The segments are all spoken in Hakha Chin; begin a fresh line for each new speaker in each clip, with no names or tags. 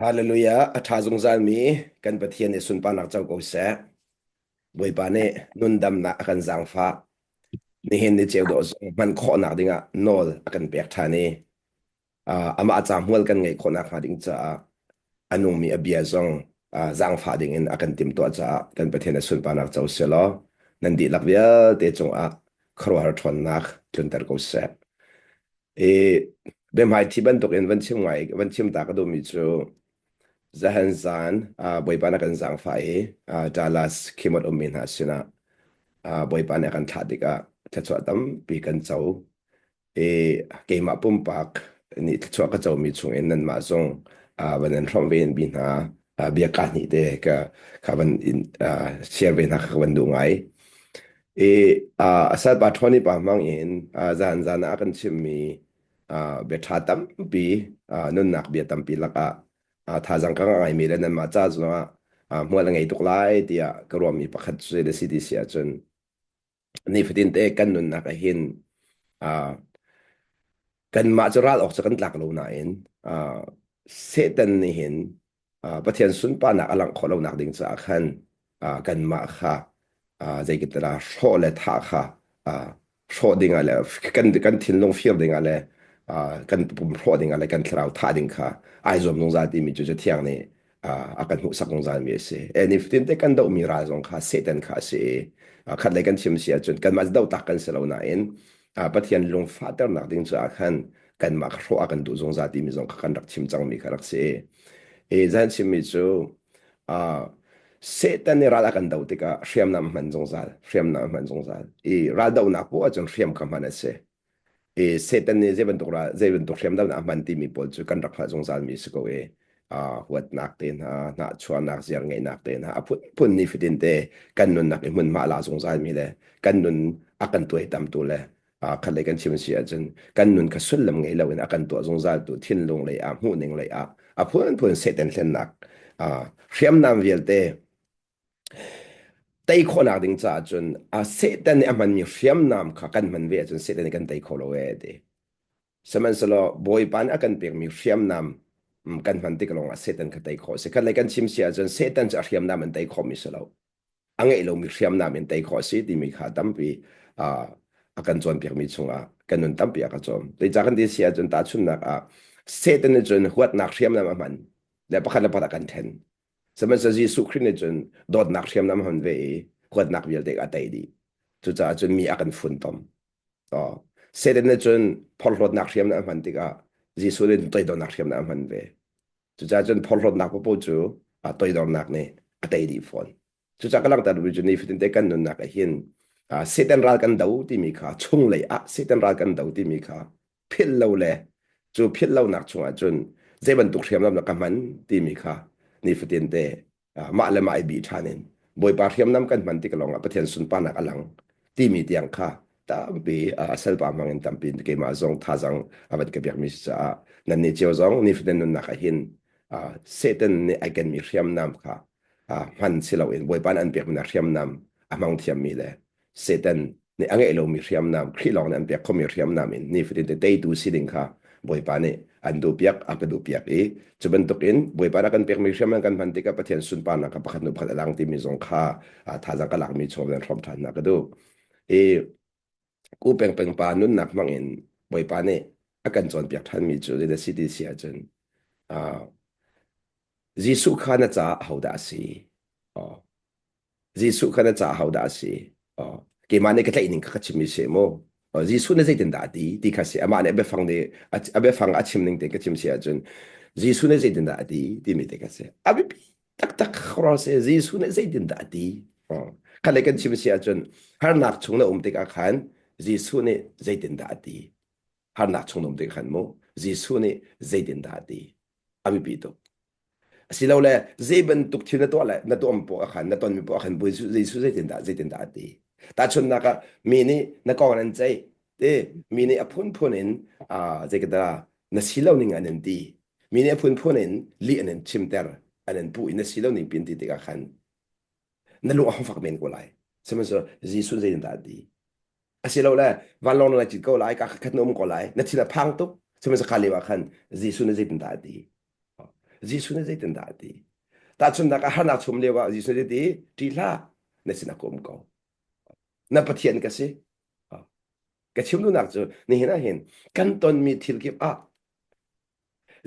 Hallelujah. A ṭha zungzalmi kan Pathian nih sunparnak co ko seh. Bawipa nih nundamnak a kan zaangfah. Nihin ni ceu dawh zong hman khawhnak dingah nawl a kan pek ṭhan i uh, amah ca hmual kan ngeih khawhnak hnga ding caah a nungmi a bia zong uh, zaangfah dingin a kan timhtuah caah kan Pathian a sunparnak co seh law nan dihlak vialte cungah khuaruahhar ṭhawnnak tlunter ko seh. I biahmaiṭhi bantukin van chim ngai van chim ta ka duhmi cu zahan zan uh, Bawipa na kan zaangfah i uh, Dallas khimot ummi hna sinah uh, Bawipa nih a kan thlah tikah thluachuah tampi kan co. I keimah pumpak nih thluachuah ka comi chungin nanmah zong uh, van in hrawmh ve in bi hna uh, bia ka hnih te ka kha van in uh, share ve hna kha ka van duh ngai. I a salpa Tony pa hmang in zan zan ah a kan chimmi bia ṭha tampi nunnak bia tampi lakah thazaang ka ngaimi le nanmah ca zongah hmual a ngei tuk lai tiah ka ruahmi pakhat cu na si ti si ahcun nifatin te kan nunnak ah hin kanmah cu ral awk cu kan tlak lo nain Satan nih hin Pathian sunparnak a langh khawh lonak ding caah khan kanmah kha zeitindah hrawh le thah kha hrawh dingah le kan kan thinlung fir dingah le kan pum hrawh dingah le kan thlarau thah ding kha ai zuam zungzal timi cu Cathiang nih a kan hmuhsak zungzalmi a si. E nifatin te kan dohmi ral zong kha Satan kha a si i khat lei kan chim si ahcun kanmah doh tak kan si lo nain Pathian lungfahternak ding caah khan kanmah kha hrawh a kan duh zungzal timi zong kha kan rak chim cangmi kha rak si. I zan chimmi cu uh, Satan nih ral a kan do tikah hriamnam hman zungzal, hriamnam hman zungzal. I ral dohnak poah ahcun hriam kha hman a si. I Satan nih zei bantuk ral zei bantuk hriamnam a hman timi pawl cu kan rak hngalh zungzal mi si ko i uh, huatnak te hna, hnahchuahnak, ziar ngeihnak te hna, a phunphun nifatin te kan nunnak i hmunhma la zungzal mi le kan nun a kan tuaitamtu le khat lei kan chim si ahcun kan nun kha sullam ngei loin a kan tuah zungzal tu thinlung lei ah hmuhning lei ah a phunphun Satan hlennak hriamnam vialte tei khawhnak ding caah cun a Satan nih a hmanmi hriamnam kha kan hman ve ahcun Satan nih kan tei kho lo ee ti. Sihmanhsehlaw Bawipa nih a kan pekmi hriamnam kan hman tik lawngah Satan kha tei khawh a si. Khat lei kan chim si ahcun Satan cu a hriamnam an tei khawhmi si lo. A ngeih lomi hriamnam in tei khawh a si timi kha tampi a kan cawnpiakmi chungah kan nun tampi a ka cawm. Zeicah kan ti si ahcun tahchunhnak ah Satan nih cun huatnak hriamnam a hman le pakhat le pakhat a kan ṭhen. Sihmanhsehlaw Jesuh Khrih nih cun dawtnak hriamnam a hman ve i huatnak vialte a tei dih. Cucaah cun mi a kan funtom. Oh. Satan nih cun phorhlawtnak hriamnam a hman tikah Jesuh nih toidornak hriamnam a hman ve. Cucaah cun phorhlawtnak paohpaoh cu toidornak nih a tei dih fawn. Cucaah ka langhter duhmi cu nifatin te kan nunnak ah hin Satan ral kan do timi kha chunglei ah Satan ral kan do timi kha philh lo le cu philh lonak chungah cun zei bantuk hriamnam dah ka hman timi kha nifatin te mah le mah i bih ṭhan in Bawipa hriamnam kan hman tik lawngah Pathian sunparnak a lang timi tiang kha tampi a salpa hmang in tampi keimah zong thazang a van ka pekmi si caah nannih cio zong nifatin nunnak ah hin Satan nih ai kenmi hriamnam kha hman si loin Bawipa nih an pekmi hna hriamnam a hmang thiammi le Satan nih a ngeih lomi hriamnam Khrih lawng nih an pek khomi hriamnam in nifatin te teitu si ding kha Bawipa nih an duhpiak a ka duhpiak i cu bantukin Bawipa nih a kan pekmi hriamnam kan hman tikah Pathian sunparnak kha pakhat hnu pakhat a lang timi zong kha thazaang ka lakmi chung in hrawm ṭhan hna ka duh. I ku pengpeng pa nunnak hmang in Bawipa nih a kan cawnpiak ṭhanmi cu zeidah si ti si ahcun Jesuh kha na caah ahodah a si? Jesuh kha na caah hodah a si? Oh, keimah nih ka tlaih ning kha ka chimmi si mu. Oh, Jesuh nih zeitindah a ti ti kha si. Amah nih a biafang nih a biafang a chim ning te ka chim si ahcun Jesuh nih zeitindah a ti timi te kha si. A biapi taktak kha si. Jesuh nih zeitindah a ti? Oh, kha le kan chim si ahcun harnak chung na um tikah khan Jesuh nih zeitindah a ti? Harnak chung na um tikah khan mu Jesuh nih zeitindah a ti? A biapi tuk. Asilole zei bantuk thil na tuah le na tuah poah khan na tonmi poah khan Bawi Jesuh zeitindah zeitindah a ti. Tahchunhnak ah mi nih na kong an ceih ti mi nih a phunphun in uh, zeikadah na si lo ning an in ti. Mi nih a phunphun in lih an in chimter an in puh i na si lo ning pin ti tikah khan na lung a hong fak men ko lai. Sihmanhsehlaw Jesuh zeitindah a ti? Asilole vanlawng na cit ko lai, ka khat na um ko lai, na thin a phang tuk. Sihmanhsehlaw kha lio ah khan Jesuh nih zeitindah a ti? Jesuh nih zeitindah a ti? Tahchunhnak ah harnak chum lio ah Jesuh nih ti ṭih hlah na sinah ka um ko. Na Pathian ka si. Ka chim duhnak cu nihin ah hin kan tonmi thil kip ah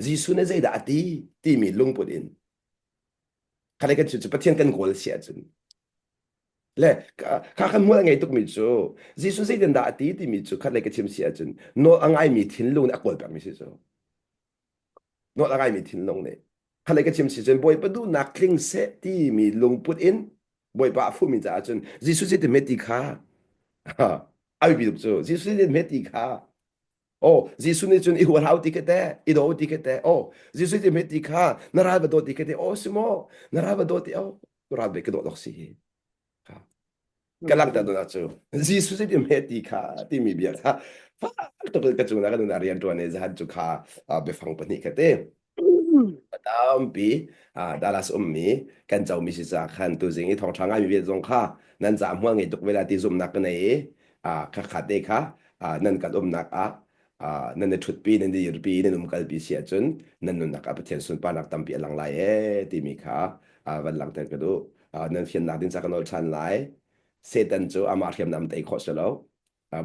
Jesuh nih zeidah a ti timi lungput in khalei kan chim cu Pathian kan kawl si ahcun le kha kan hmual a ngei tukmi cu Jesuh zeitindah a ti timi cu khatlei ka chim si ahcun nawl a ngaimi thinlung nih a kawl pekmi si cu nawl a ngaimi thinlung nih khatlei ka chim si cun Bawipa duhnak tling seh timi lungput in Bawipa a fuhmi caah cun Jesuh zeitin hme ti kha a biapi tuk cu Jesuh zeitin hme ti kha Oh, Jesuh nih cun i hual hau ti khi teh, i do ti khi teh. Oh, Jesuh ti ti kha na ral va daw ti khi teh. Oh, si maw? Na ral va daw ti oh, ral ve ka daw dok si hi. Kha. Ka langhter duhnak cu Jesuh ti me ti kha timi bia kha fak tuk ka cung na ka nunah rian ṭuan i zahan cu kha biafang pahnih kha te. Tampi Dallas ummi kan comi si caah khan tuzing i thawngṭha ngaimi vialte zong kha nan ca hmual ngei tuk ve lai ti zumhnak ka nei i khakha te kha nan kan umnak ah nan i ṭhutpi nan i dirpi nan umkalpi si ahcun nan nunnak ah Pathian sunparnak tampi a lang lai ee timi kha van langhter ka duh. Nan fiannak ding ca ka nawl ṭhan lai. Satan cu amah hriamnam tei khawh si lo.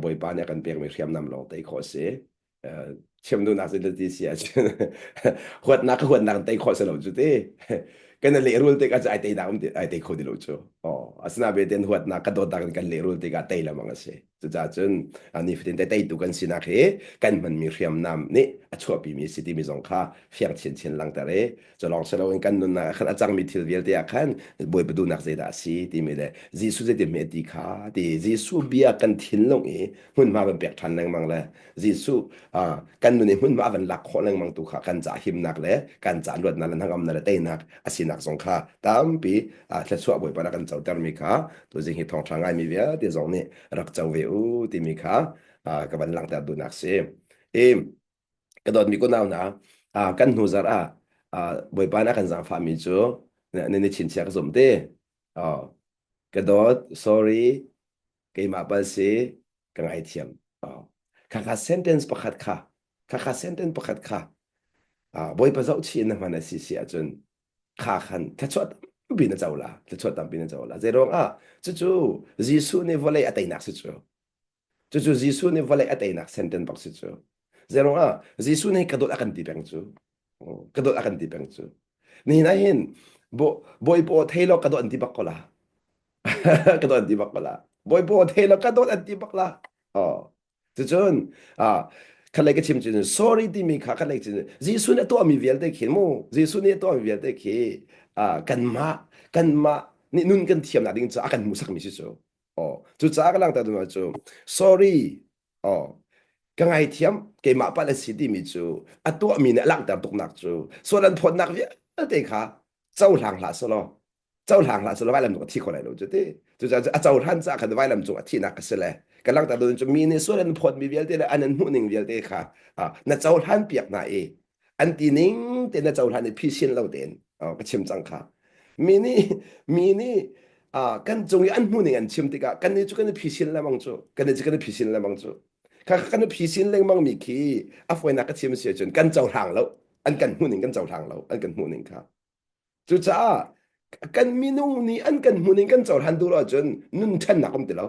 Bawipa nih a kan pekmi hriamnam lawng tei khawh a si. Chim duhnak cu ti si ahcun huatnak ka huatnak tei khawh si lo cu ti kan i lehrul tikah cu ai teinak um ti ai tei kho ti lo cu oh asina beten huatnak ka dawtnak in kan lehrul tikah tei lamang a si cucaah cun nifatin te teitu kan sinak hi kan hmanmi hriamnam nih a chuahpimi si timi zong kha fiang chinchin langter i cu lawng si loin kan nunnak ah khan a cangmi thil vialte ah khan Bawipa duhnak zeidah a si timi le Jesuh zeitin hme ti kha ti Jesuh bia kan thinlung i hmunhma van pek ṭhan lengmang le Jesuh kan nun i hmunhma a van lak khawh lengmang tu kha kan ca himnak le kan ca luatnak le hnangamnak le teinak a sinak zong kha tampi thluachuah Bawipa rak kan cotermi kha tuzing hi thawngṭha ngaimi vialte zong nih rak co ve u timi kha ka van langhter duhnak si. I ka dawtmi kunau hna kan hnu zarh ah Bawipa nih a kan zaangfahmi cu nan i chinchiah ka zumh te. Ka dawt, sorry, keimah pal si, ka ngaithiam. Khakha sentence pakhat kha, khakha sentence pakhat kha, Bawipa zohchih in na hman a si si ahcun kha khan thluachuah tampi na co la, thluachuah tampi na co la. Zeiruang ah cucu Jesuh nih vawlei a teinak si cu. Cucu Jesuh nih vawlei a teinak sentence bak si cu. Zeiruang ah Jesuh nih ka dawt a kan ti peng cu. Ka dawt a kan ti peng cu. Nihin ah hin Bawipa aw thei law ka dawt an ti bak ko la. Ka dawt an ti bak ko la. Bawipa aw thei law ka dawt an ti bak la. Oh. Cucun ah khalei ka chim cun sorry timi kha khalei cun Jesuh nih a tuahmi vialte khi mu Jesuh nih a tuahmi vialte khi ah kanmah kanmah nih nun kan thiamnak ding cu a kan hmuhsakmi si cu. Oh, cucaah ka langhter duhnak cu sorry oh ka ngaithiam keimah palh a si timi cu a tuahmi nih a langhter tuknak cu sual an phawtnak vialte kha cohlang hlah selaw cohlang hlah selaw vailam cung a thi kho lai lo cu ti cucaah a cohlan caah khan vailam cung a thihnak a si le ka langhter duh cu mi nih sual an phawtmi vialte le an an hmuhning vialte kha na cohlan piak hna i an ti ning te na cohlan i phisin lo tein ka chim cang kha mi nih mi nih kan cung i an hmuh ning an chim tikah kan nih cu kan i phisin lengmang cu kan nih cu kan i phisin lengmang cu kha kan i phisin lengmang mi khi a fawinak ka chim si ahcun kan cohlang lo an kan hmuh ning kan cohlang lo an kan hmuh ning kha cucaah kan minung nih an kan hmuh ning kan cohlan duh lo ahcun nun ṭhannak um ti lo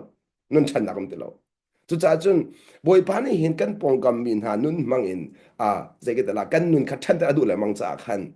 nun ṭhannak um ti lo Cucaah cun Bawipa nih hin kan pawngkam mi hna nun hmang in ah zeikatala kan nun kha ṭhanter a duh lengmang caah khan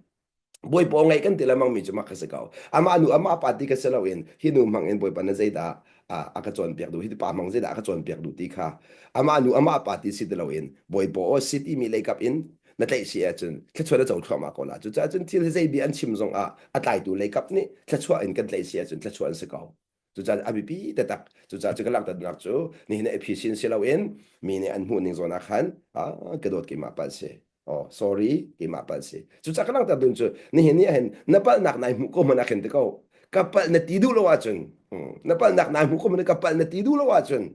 Bawipa ngaih kan ti lengmang mi cu mak ka si ko. Amah nu amah pa ti ka si loin hi nu hmang in Bawipa na zeidah a ka cawnpiak duh hi pa hmang zeidah a ka cawnpiak duh ti kha amah nu amah pa ti si ti loin Bawipa aw si timi leikap in na tlaih si ahcun thluachuah na co thluahmah ko la. Cucaah cun thil hi zei bia an chim zong ah a tlaitu leikap nih thluachuah in kan tlaih si ahcun thluachuah an si ko. Cucaah a biapi taktak. Cucaah cu ka langhternak cu nihin ah ephisin si loin mi nih an hmuh ning zawn ah khan ah ka dawt keimah palh si. Oh, sorry, keimah palh si. Cucaah ka langhter dun cu nihin ni ahhin na palhnak nai hmuh ko hmanh ah khin ti ko. Ka palh na ti duh lo ahcun na palhnak nai hmuh ko hmanh ka palh na ti duh lo ahcun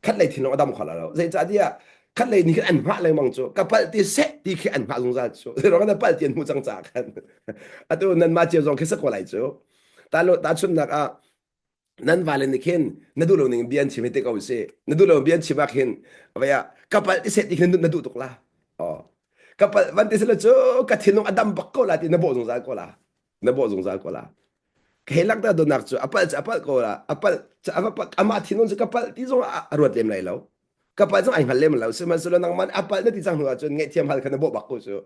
khatlei thinlung a dam kho lo. Zeicahtiah khatlei nih khin an hngah lengmang cu ka palh ti seh ti khi an hngah zungzal cu. Zeiruang na palh ti an hmuh cang caah khan. Atu nanmah cio zong khi sa ko lai cu. Tahchunhnak ah nan vale nih khin na duh lo ning bia an chim hi te ko si. Na duh lo bia an chim ah khin vaya ka palh ti seh ti khin na duh tuk la. Oh. Ka palh van ti sila cu ka thinlung a dam bak ko la ti na bawh zungzal ko la. Na bawh zungzal ko la. Ka he langhter duhnak cu a palh cu a palh ko la. A palh cu a va palh amah thinlung cu ka palh ti zong a ruat lem lai lo. Ka palh zong ai hngal lem lo. Sihmanhsehlaw nangmah nih a palh na ti cang hnu ahcun ngaihthiam hal kha na bawh bak ko cu.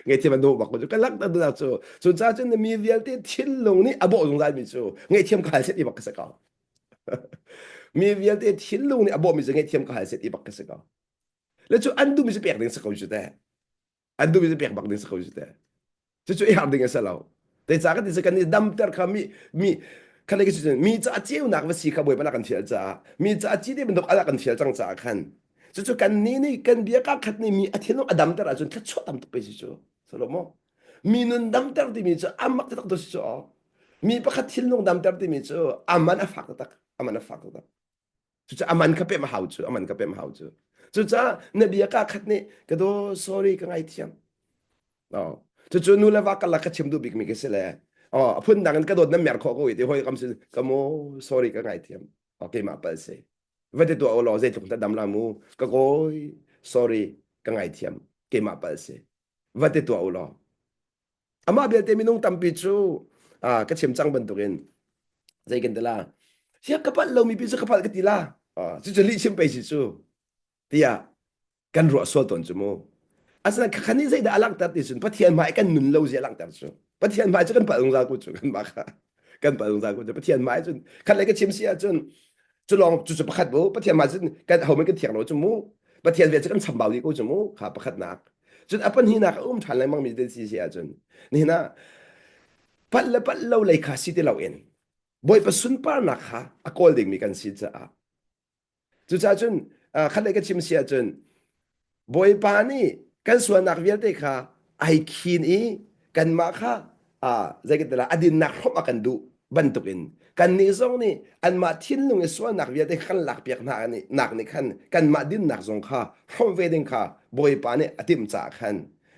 Ngaihthiam an bawh bak ko cu. Ka langhter duhnak cu cucaah cun mi vialte thinlung nih a bawh zungzal mi cu ngaihthiam ka hal set i bak ka si ko. Mi vialte thinlung nih a bawhmi cu ngaihthiam ka hal set i bak ka si ko. Le cu an duhmi cu pek ding si ko cu teh. An duhmi cu pek bak ding si ko cu teh. Cucu i har ding a si lo. Zeicah ka ti cu kan i damter kha mi mi kha le ka mi ca ceunak va si kha Bawipa na kan fial caah mi ca ci te bantuk ala kan fial cang caah khan cucu kan nih nih kan bia ka khat nih mi a thinlung a damter ahcun thluachuah tam tuk pe si cu Salomo mi nun damter timi cu amak taktak tu si cu mi pakhat thinlung damter timi cu aman a fak taktak aman a fak taktak Cucu aman kha pem a hau cu, aman kha pem a hau cu. Cucaah na bia ka khat nih ka daw sorry ka ngaithiam. Oh. Cucu nu le va karlak ka chim duh bikmi ka si le oh, a phun dang in ka dawt na mer khawh ko i ti hoi kam sin ka mu sorry ka ngaithiam. Oh, keimah pal si. Va ti tuah law zeitluk ta dam la mu ka kawi sorry ka ngaithiam keimah pal si. Va ti tuah u law Amah belte minung tampi cu ka chim cang bantukin zei kan ti la sia ka palh lomi pi cu ka palh ka ti la cucu lih chim pei si cu tiah kan ruah sual tawn cu mu asinain khakhan nih zeidah a langhter ti cun Pathian hmai kan nun lo zia langhter cu Pathian hmai cu kan palh zungzal ku cu kan mah kha kan palh zungzal ku cu Pathian hmai cun khat lei ka chim si ahcun cu lawng cu cu pakhat bu Pathian hmai cun kan homen kan thiang lo cu mu Pathian ve cu kan chambau dih ko cu mu kha pakhatnak Cun a pahnihnak a um ṭhan lengmang mi si si ahcun nihin ah palh le palh lo lei kha si ti loin Bawipa sunparnak kha a kawl dingmi kan si caah cucaah cun khat lei ka chim si ahcun Bawipa nih kan sualnak vialte kha ai khin i kanmah kha zei kan ti lai a dinnak hrawmh a kan duh bantukin kannih zong nih anmah thinlung i sualnak vialte kha kan lakpiak hna nak nih khan kanmah dinnak zong kha hrawmh ve ding kha Bawipa nih a timh caah khan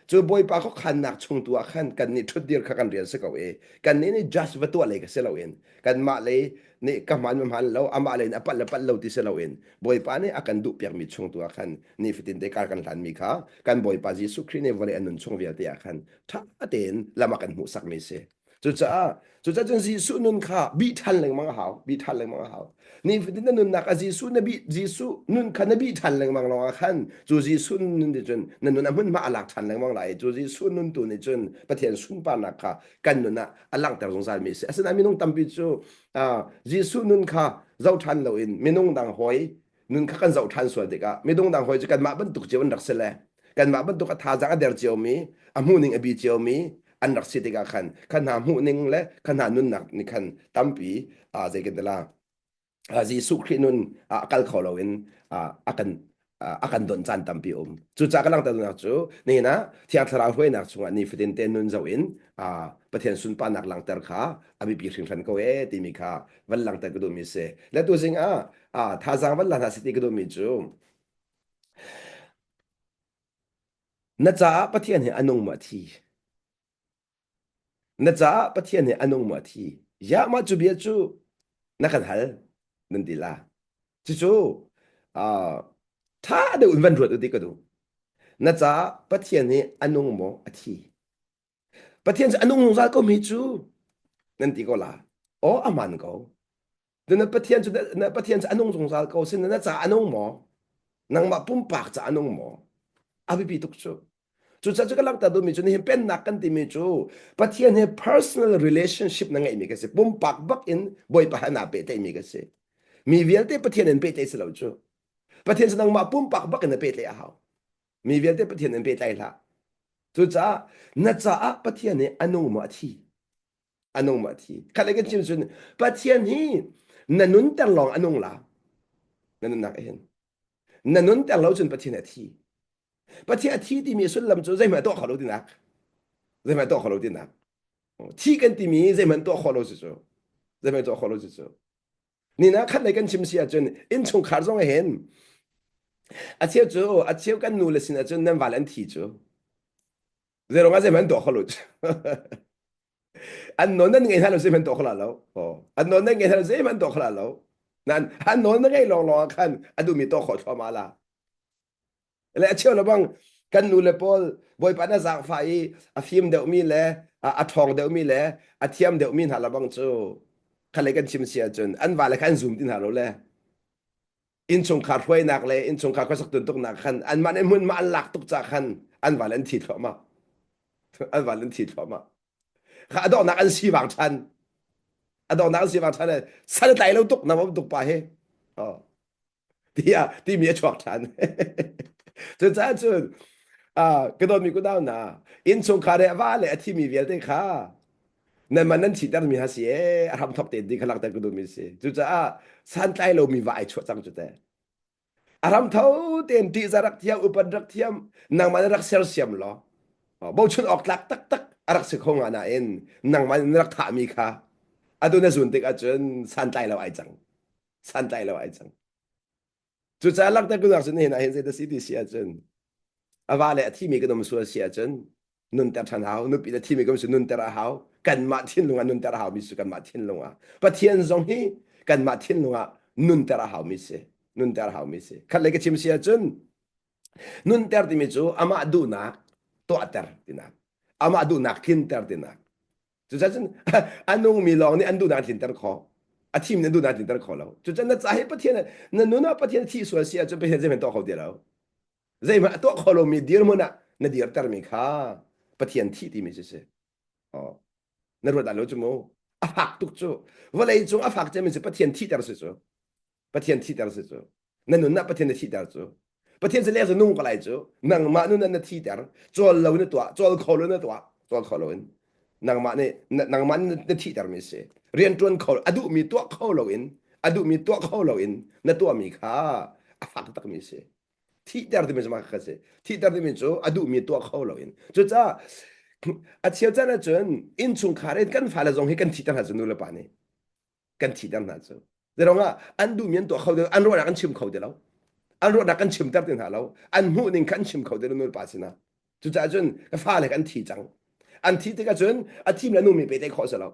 cu Bawipa khuakhannak chung tu ah khan kannih ṭhutdir kha kan rian si ko i kannih nih judge va tuah lei ka si loin kanmah lei nih ka hmaan ma hmaan lo amah lei nih a palh le palh lo ti si loin Bawipa nih a kan duhpiakmi chung tu ah khan nifatin te kar kan hlanmi kha kan Bawipa Jesuh Khrih nih vawlei a nun chung vialte ah khan ṭha tein lam a kan hmuhsakmi si. Cucaah cucaah cun Jesuh nun kha bih ṭhan lengmang a hau, bih ṭhan lengmang a hau. Nifatin na nunnak ah Jesuh na bih Jesuh nun kha na bih ṭhan lengmang lawngah khan cu Jesuh nun nih cun na nun a hmunhma a lak ṭhan lengmang lai i cu Jesuh nun tu nih cun Pathian sunparnak kha kan nun ah a langhter zungzalmi a si. Asinain minung tampi cu Jesuh nun kha zoh ṭhan loin minung dang hawi nun kha kan zoh ṭhan sual tikah midung dang hawi cu kanmah bantuk cio an rak si le kanmah bantuk a thazaang a der ciomi a hmuhning a bi ciomi an rak si tikah khan kha hna hmuhning le kha hna nunnak nih khan tampi zei kan ti la Jesuh Khrih nun a kal kho loin a kan a kan don caan tampi um cucaah ka langhter duhnak cu nihin ah Thiang Thlarau hruainak chungah nifatin te nun zoh in Pathian sunparnak langhter kha a biapi hringhran ko ee timi kha van langhter ka duhmi si le tuzing ah thazaang van la hna seh ti ka duhmi cu na caah Pathian hi a nung maw a thi? Na caah Pathian hi a nung maw a thi? Ya mah cu bia cu na kan hal nan ti la. Cucu ṭha deuh in van ruat u ti ka duh. Na caah Pathian hi a nung maw a thi? Pathian cu a nung zungzal ko mi cu nan ti ko la. Aw a hmaan ko. Na Pathian cu na Pathian cu a nung zungzal ko sin na ca a nung maw? Nangmah pumpak ca a nung maw? A biapi tuk cu. Cucaah cu ka langhter duhmi cu nihin pennak kan timi cu Pathian he personal relationship na ngeihmi ka si. Pumpak bak in Bawipa he naa pehtlaihmi ka si. Mi vialte Pathian in pehtlaih si lo cu. Pathian cu nangmah pumpak bak in na pehtlaih a hau. Mi vialte Pathian in pehtlai hlah. Cucaah na caah Pathian hi a nung maw a thi? A nung maw a thi? Khat le kan chim cun Pathian hi na nunter lawng a nung la. Na nunnak hin. Na nunter lo cun Pathian a thi. Pathian a thi timi sullam cu zeihmanh a tuah kho lo tinak. Zeihmanh a tuah kho lo tinak. Thi kan timi zeihmanh tuah khawh lo cu cu. Zeihmanh tuah khawh lo cu cu. Nina khat lei kan chim si ahcun innchungkhar zong hin a cheu cu a cheu kan nu le sin ahcun nan val an thi cu zeirong ah zeihmanh tuah kho lo an nawl nan ngei hna lo zeihmanh tuah kho la lo an nawl nan ngei hna lo zeihmanh tuah kho la lo nan an nawl na ngei lawng lawng ah khan a duhmi tuah khawh thluahmah la le a cheu le bang. Kan nu le pawl Bawipa na zaangfah i a fim deuhmi le a ṭhawng deuhmi le a thiam deuhmi hna lebang cu khalei kan chim si ahcun an vale kha an zum ti hna lo le innchungkhar hruainak le innchungkhar khuasak tuntuknak khan anmah nih hmunhma an lak tuk ca khan an vale an thi thluahmah. An vale an thi thluahmah. Kha a donghnak an sivang ṭhan. A donghnak an sivang ṭhan san a tlai lo tuk nam um tuk pa hi. Oh. Tiah timi a chuak ṭhan. Cucaah cun ka dawtmi kunau hna innchungkhar le a va le a thimi vialte kha nanmah nan thitermi ha si ee a hramthok tein ti kha langhter ka duhmi si. Cucaah santlai lomi va ai chuah cang cu teh. A ram tho tein ṭihza rak thiam, upat rak thiam, nangmah na rak sersiam law bochan awk tlak taktak a rak si kho nga nain nangmah na rak thahmi kha atu na zun tik ahcun santlai lo ai cang. Santlai lo ai cang. Cucaah langhter ka duhnak cu nihin ah hin zei dah si ti si ahcun a va le a thimi kan um sual si ahcun nunter ṭhan hau nupi le thimi kan si nunter a hau kanmah thinlung ah nunter a haumi si kanmah thinlung ah Pathian zong hi kanmah thinlung ah nunter a haumi si nunter a haumi si khat lei ka chim si ahcun nunter timi cu amah duhnak tuahter tinak amah duhnak tlinter tinak Cucaah cun a nungmi lawng nih an duhnak an tlinter khawh. A thimi nih an duhnak an tlinter kho lo. Cucaah na ca hi Pathian na nun ah Pathian thih sual si ahcun Pathian zeihmanh tuah kho ti lo. Zeihmanh a tuah kho lomi dirhmun ah na dirtermi kha Pathian thih timi cu si. Oh. Na ruat dah lo cu mu. A fak tuk cu. Vawlei cung a fak cemmi cu Pathian thihter si cu. Pathian thihter si cu. Na nun ah Pathian na thihter cu. Pathian cu leng cu nung ko lai cu. Nangmah nun ah na thihter. Cawl lo na tuah, cawl kho lo na tuah, cawl kho lo in. Nangmah nih nangmah na thihtermi si. Rian ṭuan kho a duhmi tuah kho lo in, a duhmi tuah kho lo in na tuahmi kha a fak takmi si. Thihter timi cu mah kha si. Thihter timi cu a duhmi tuah kho lo in. Cucaah a cheu caan ahcun innchungkhar in kan fale zong hi kan thihter hna cu nu le pa nih. Kan thihter hna cu. Zeiruangah an duhmi an tuah kho ti an ruahnak an chim kho ti lo. An ruahnak kan chimter ti hna lo. An hmuhning kha an chim kho ti lo nulepa sinah. Cucaah cun ka fale kan thi cang. An thi tikah cun a thim le numi pehtlaih khawh si lo.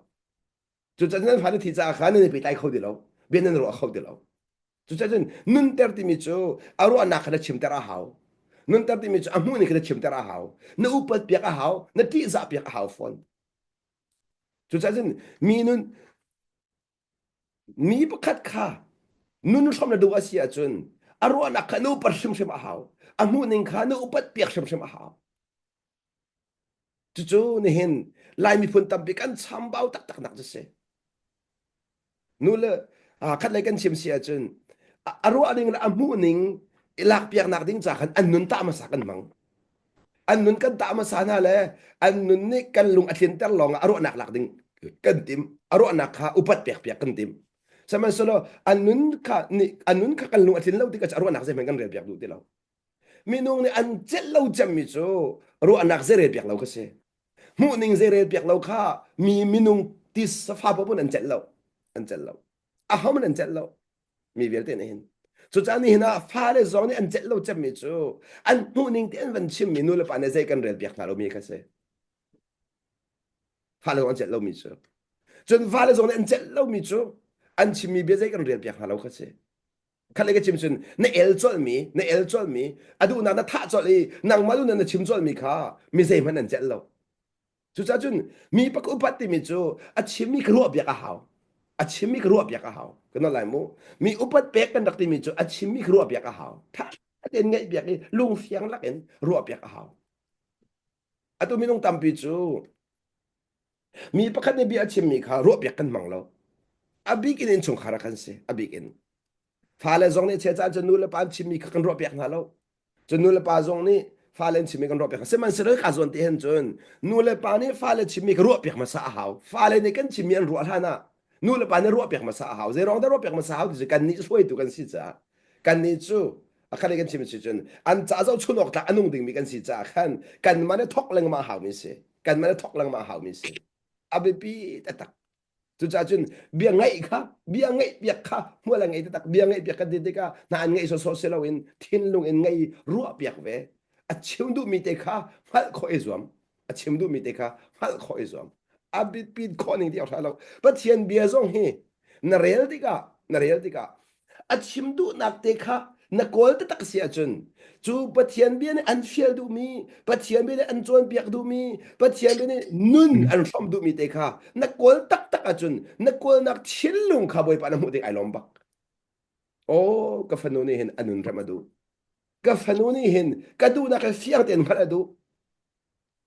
Cucaah nan fale thi caah khan nan i pehtlai kho ti lo. Bia nan ruah kho ti lo. Cucaah cun nunter timi cu a ruahnak kha na chimter a hau. Nunter timi cu a hmuhning kha na chimter a hau. Na upat piak a hau. Na ṭihzah piak a hau fawn. Cucaah cun mi nun Mi pakhat kha nun hram na duh a si ahcun a ruahnak kha na upat hrimhrim a hau. A hmuhning kha na upat piak hrimhrim a hau. Cucu nihin Lai miphun tampi kan chambau taktak nak cu si. Nu le khat lei kan chim si ahcun a ruahning le a hmuhning i lakpiaknak ding ca khan an nun tah hmasa kan hmang. An nun kan tah hmasa hna le an nun nih kan lung a tlinter lawng ah a ruahnak lak ding kan tim. A ruahnak kha upat pek piak kan tim. Sihmanhsehlaw an nun kha nih an nun kha kan lung a tlin lo tikah a ruahnak zeihmanh kan rel piak duh ti lo. Minung nih an celh lo cemmi cu ruahnak zei rel piak lo kha si. Hmuhning zei rel piak lo kha mi minung ti safa paoh an celh lo. An celh lo. Ahohmanh an celh lo. Mi vialte nih hin. Cucaah nihin ah fale zong nih an celh lo cemmi cu an hmuhning te an van chimmi nu le pa nih zei kan rel piak hna lomi kha si. Fale zong an celh lomi cu. Cun fale zong nih an celh lomi cu an chimmi bia zei kan rel piak hna lo kha si. Khat le ka chim cun na el colhmi, na el colhmi, a duhnak na thah colh i nangmah duhnak na chim colhmi kha mi zeihmanh an celh lo. Cucaah cun mi pak upat timi cu a chimmi ka ruah piak a hau. A chimmi ka ruah piak a hau. Kan lai mu. Mi upat pek kan rak timi cu a chimmi ka ruah piak a hau. Tha tein ngaih piak i lungfiang lakin ruah piak a hau. Atu minung tampi cu mi pakhat nih bia a chimmi kha ruah piak kan hmang lo. A bik in innchungkhar ah kan si. A bik in. Fale zong nih chia caan cu nu le pa an chimmi kha kan ruah piak hna lo. Cun nu le pa zong nih fale an chimmi kan ruah piak. Sihmanhsehlaw ka zawn ti hin cun nu le pa nih fale chimmi ka ruah piak hmasa a hau. Fale nih kan chimmi an ruah hlan ah nu le pa nih ruah piak hmasa a hau. Zei ruang dah ruah piak hmasa hau ti cu kannih hruaitu kan si caah kannih cu a khat kan chim si cun an ca zohchun awk tlak a nung dingmi kan si caah khan kanmah nih thok lengmang haumi si. Kanmah nih thok lengmang haumi si. A biapi taktak. Cucaah cun bia ngaih kha bia ngaih piak kha hmual a ngei taktak bia ngaih piak kan ti tikah hna an ngaih sawsawh si loin thinlung in ngei ruah piak ve a chim duhmi te kha hngalh khawh i zuam a chim duhmi te kha hngalh khawh i zuam a biapit khawh ning ti awk lo Pathian bia zong hi na rel tikah na rel tikah a chim duhnak te kha. na kawl taktak si ahcun cu Pathian bia nih an fial duhmi, Pathian bia nih an cawnpiak duhmi, Pathian bia nih nun an hrawmh duhmi te kha na kawl taktak ahcun na kawlnak thinlung kha Bawipa na hmuh tik ai lawm bak. Aw ka fanu nih hin a nun remh a duh. Ka fanu nih hin ka duhnak hi fiang tein hngalh a duh.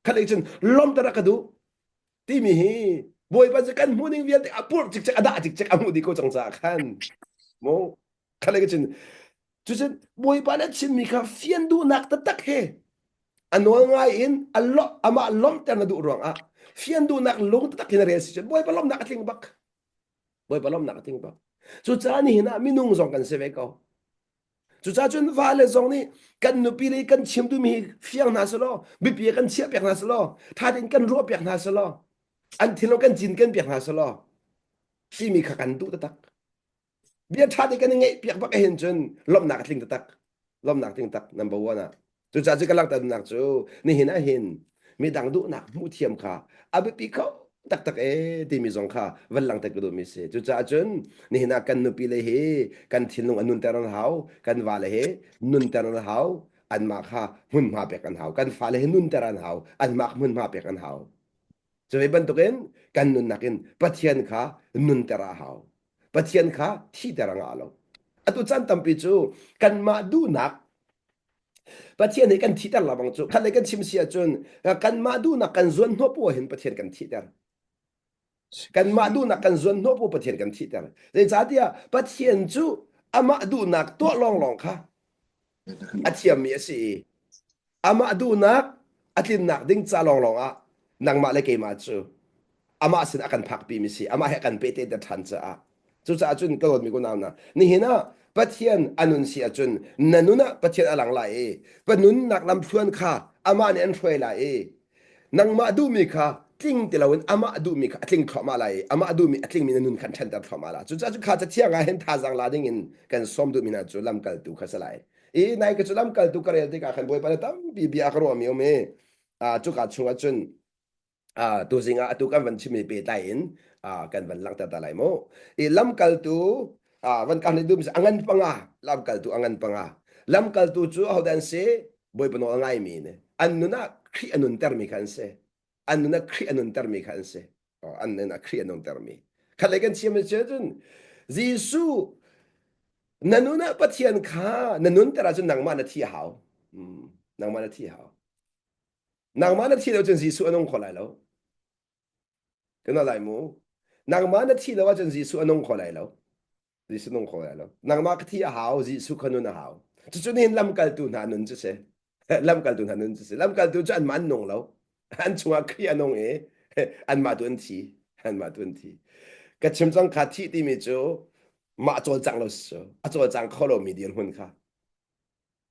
Khat cun lawmter a ka duh timi hi Bawipa cu kan hmuh ning vialte a purh cikcek a dah cikcek a hmuh dih ko cang caah khan mu khat cun cucun Bawipa na chimmi kha fian duhnak taktak he a nawl ngai in a lo amah lawmhter na duh ruangah fian duhnak lung taktak in a rel si cun Bawipa lawmhnak a tling bak Bawipa lawmhnak a tling bak cucaah nihin ah minung zong kan si ve ko Cucaah cun vale zong nih kan nupi le kan chim duhmi hi fiang hna selaw biapi ah kan chiah piak hna selaw ṭha tein kan ruah piak hna selaw an thinlung kan cin kan piak hna selaw timi kha kan duh taktak. Bia ṭha tein kan i ngeih piak bak ahhin cun lawmhnak a tling taktak. Lawmhnak tling tak number one ah. Cucaah cu ka langhternak cu nihin ahhin midang duhnak hmuh thiam kha a biapi kho taktak ee timi zong kha van langhter ka duhmi si. Cucaah cun nihin ah kan nupi le hi kan thinlung a nunter an hau, kan vale hi nunter an hau, anmah kha hmunhma pek an hau, kan fale hi nunter an hau, anmah hmunhma pek an hau. Cu ve bantukin kan nunnak in Pathian kha nunter a hau. Pathian kha thihter a ngah lo. Atu caan tampi cu kanmah duhnak Pathian nih kan thihter la bang cu khat le kan chim si ahcun kanmah duhnak kan zuan hnawh pu hin Pathian kan thihter. Kanmah duhnak kan zuan hnawh pu Pathian kan thihter. Zeicahtiah Pathian cu amah duhnak tuah lawnglawng kha a thiammi a si i amah duhnak a tlinnak ding ca lawnglawng ah nangmah le keimah cu amah sin a kan phakpi mi si amah he a kan pehtlaihter ṭhan caah cucaah cun ka dawtmi kunau hna nihin ah Pathian a nun si ahcun na nun ah Pathian a lang lai i pa nunnak lamthluan kha amah nih an hruai lai i nangmah duhmi kha tling ti loin amah duhmi kha a tling thluahmah lai i amah duhmi a tlingmi na nun kha an ṭhanter thluahmah lai cucaah cu kha cathiang ah hin thazaang la ding in kan sawm duhmi hna cu lamkaltu kha si lai i nai ka cu lamkaltu ka rel tikah khan Bawipa le tampi bia a ka ruahmi um i cuka chungah cun tuzing ah atu kan van chimmi pehtlai in kan van langhter ta lai mu. I lamkaltu van kan dum a ngan panga lamkaltu a ngan panga lamkaltu cu ahodah an si Bawipa nawl a ngaimi ne an nun ah Khrih a nuntermi kha an si an nun ah Khrih a nuntermi kha an si an nun ah Khrih a nuntermi khat lei kan chim cun Jesuh na nun ah Pathian kha na nunter ahcun nangmah na thi a hau nangmah na thi a hau Nangmah na thi lo cun Jesuh a nung kho lai lo. Kan lai mu. Nangmah na thi lo ahcun Jesuh a nung kho lai lo. Jesuh nung kho lai lo. Nangmah ka thi a hau, Jesuh kha nun a hau. Cucu nihin lamkaltu hna nun cu si. Lamkaltu hna nun cu si. Lamkaltu cu anmah an nung lo. An chungah Khrih a nung i anmah tu an thi. Anmah tu an thi. Ka chim cang kha thih timi cu mah cawlcang lo si cu. A cawlcang kho lomi dirhmun kha.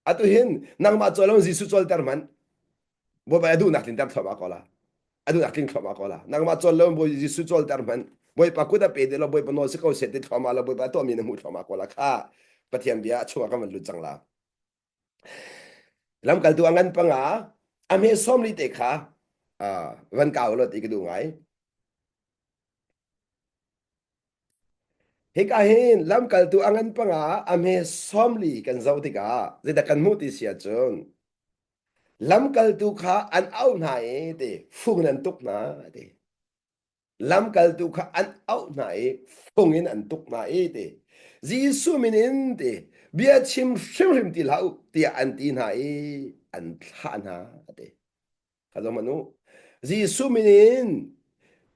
Atu hin nangmah cawl lo Jesuh cawlter hmanh. Bawipa a duhnak tlinter thluahmah ko la. A duhnak tling thluahmah ko la. Nangmah cawl lo Bawi Jesuh cawlter hmanh. Bawipa kut a pe ti lo Bawipa nawl si ko seh ti thluahmah lo Bawipa tuahmi na hmuh thluahmah ko la kha Pathian bia a chungah kan van lut cang la. Lamkaltu a ngan panga a hme sawmli te kha van kau lo ti ka duh ngai. Hika hin lamkaltu a ngan panga a hme 40 kan zoh tikah zeidah kan hmuh ti si ahcun lamkaltu kha an auh hna i ti fung in an tuk hna ti. Lamkaltu kha an auh hna i fung in an tuk hna i ti. Jesuh min in ti bia chim hrimhrim ti hlah u tiah an ti hna i an thlah hna ti. Kha zoh hmanh u. Jesuh min in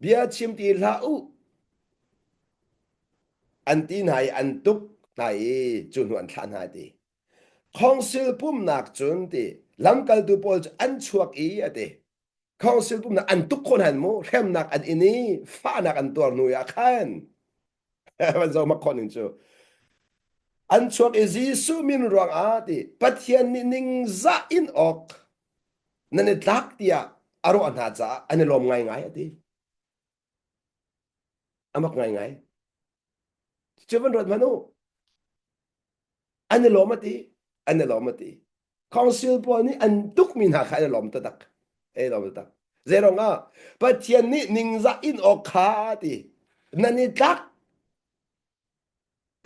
bia chim ti hlah u. An ti hna i an tuk hna i cu hnu an thlah hna ti. Khawngsil pumnak cun ti lamkaltu pawl cu an chuak i a ti. Khawngsil pumnak an tuk khawh hna mu hremnak an in i fahnak an tuar hnu ah khan van zoh mak khawh ning cu an chuak i Jesuh min ruangah ti Pathian nih ningzah in awk nan i tlak tiah a ruah hna caah an i lawm ngaingai a ti. A mak ngaingai. Cu van ruat hmanh u. An i lawm a ti. An i lawm a ti. Council pawl nih an tukmi hna kha an i lawm taktak. Ei lawm taktak. Zeirong ah Pathian nih ningzah in awk kha ti. Nan i tlak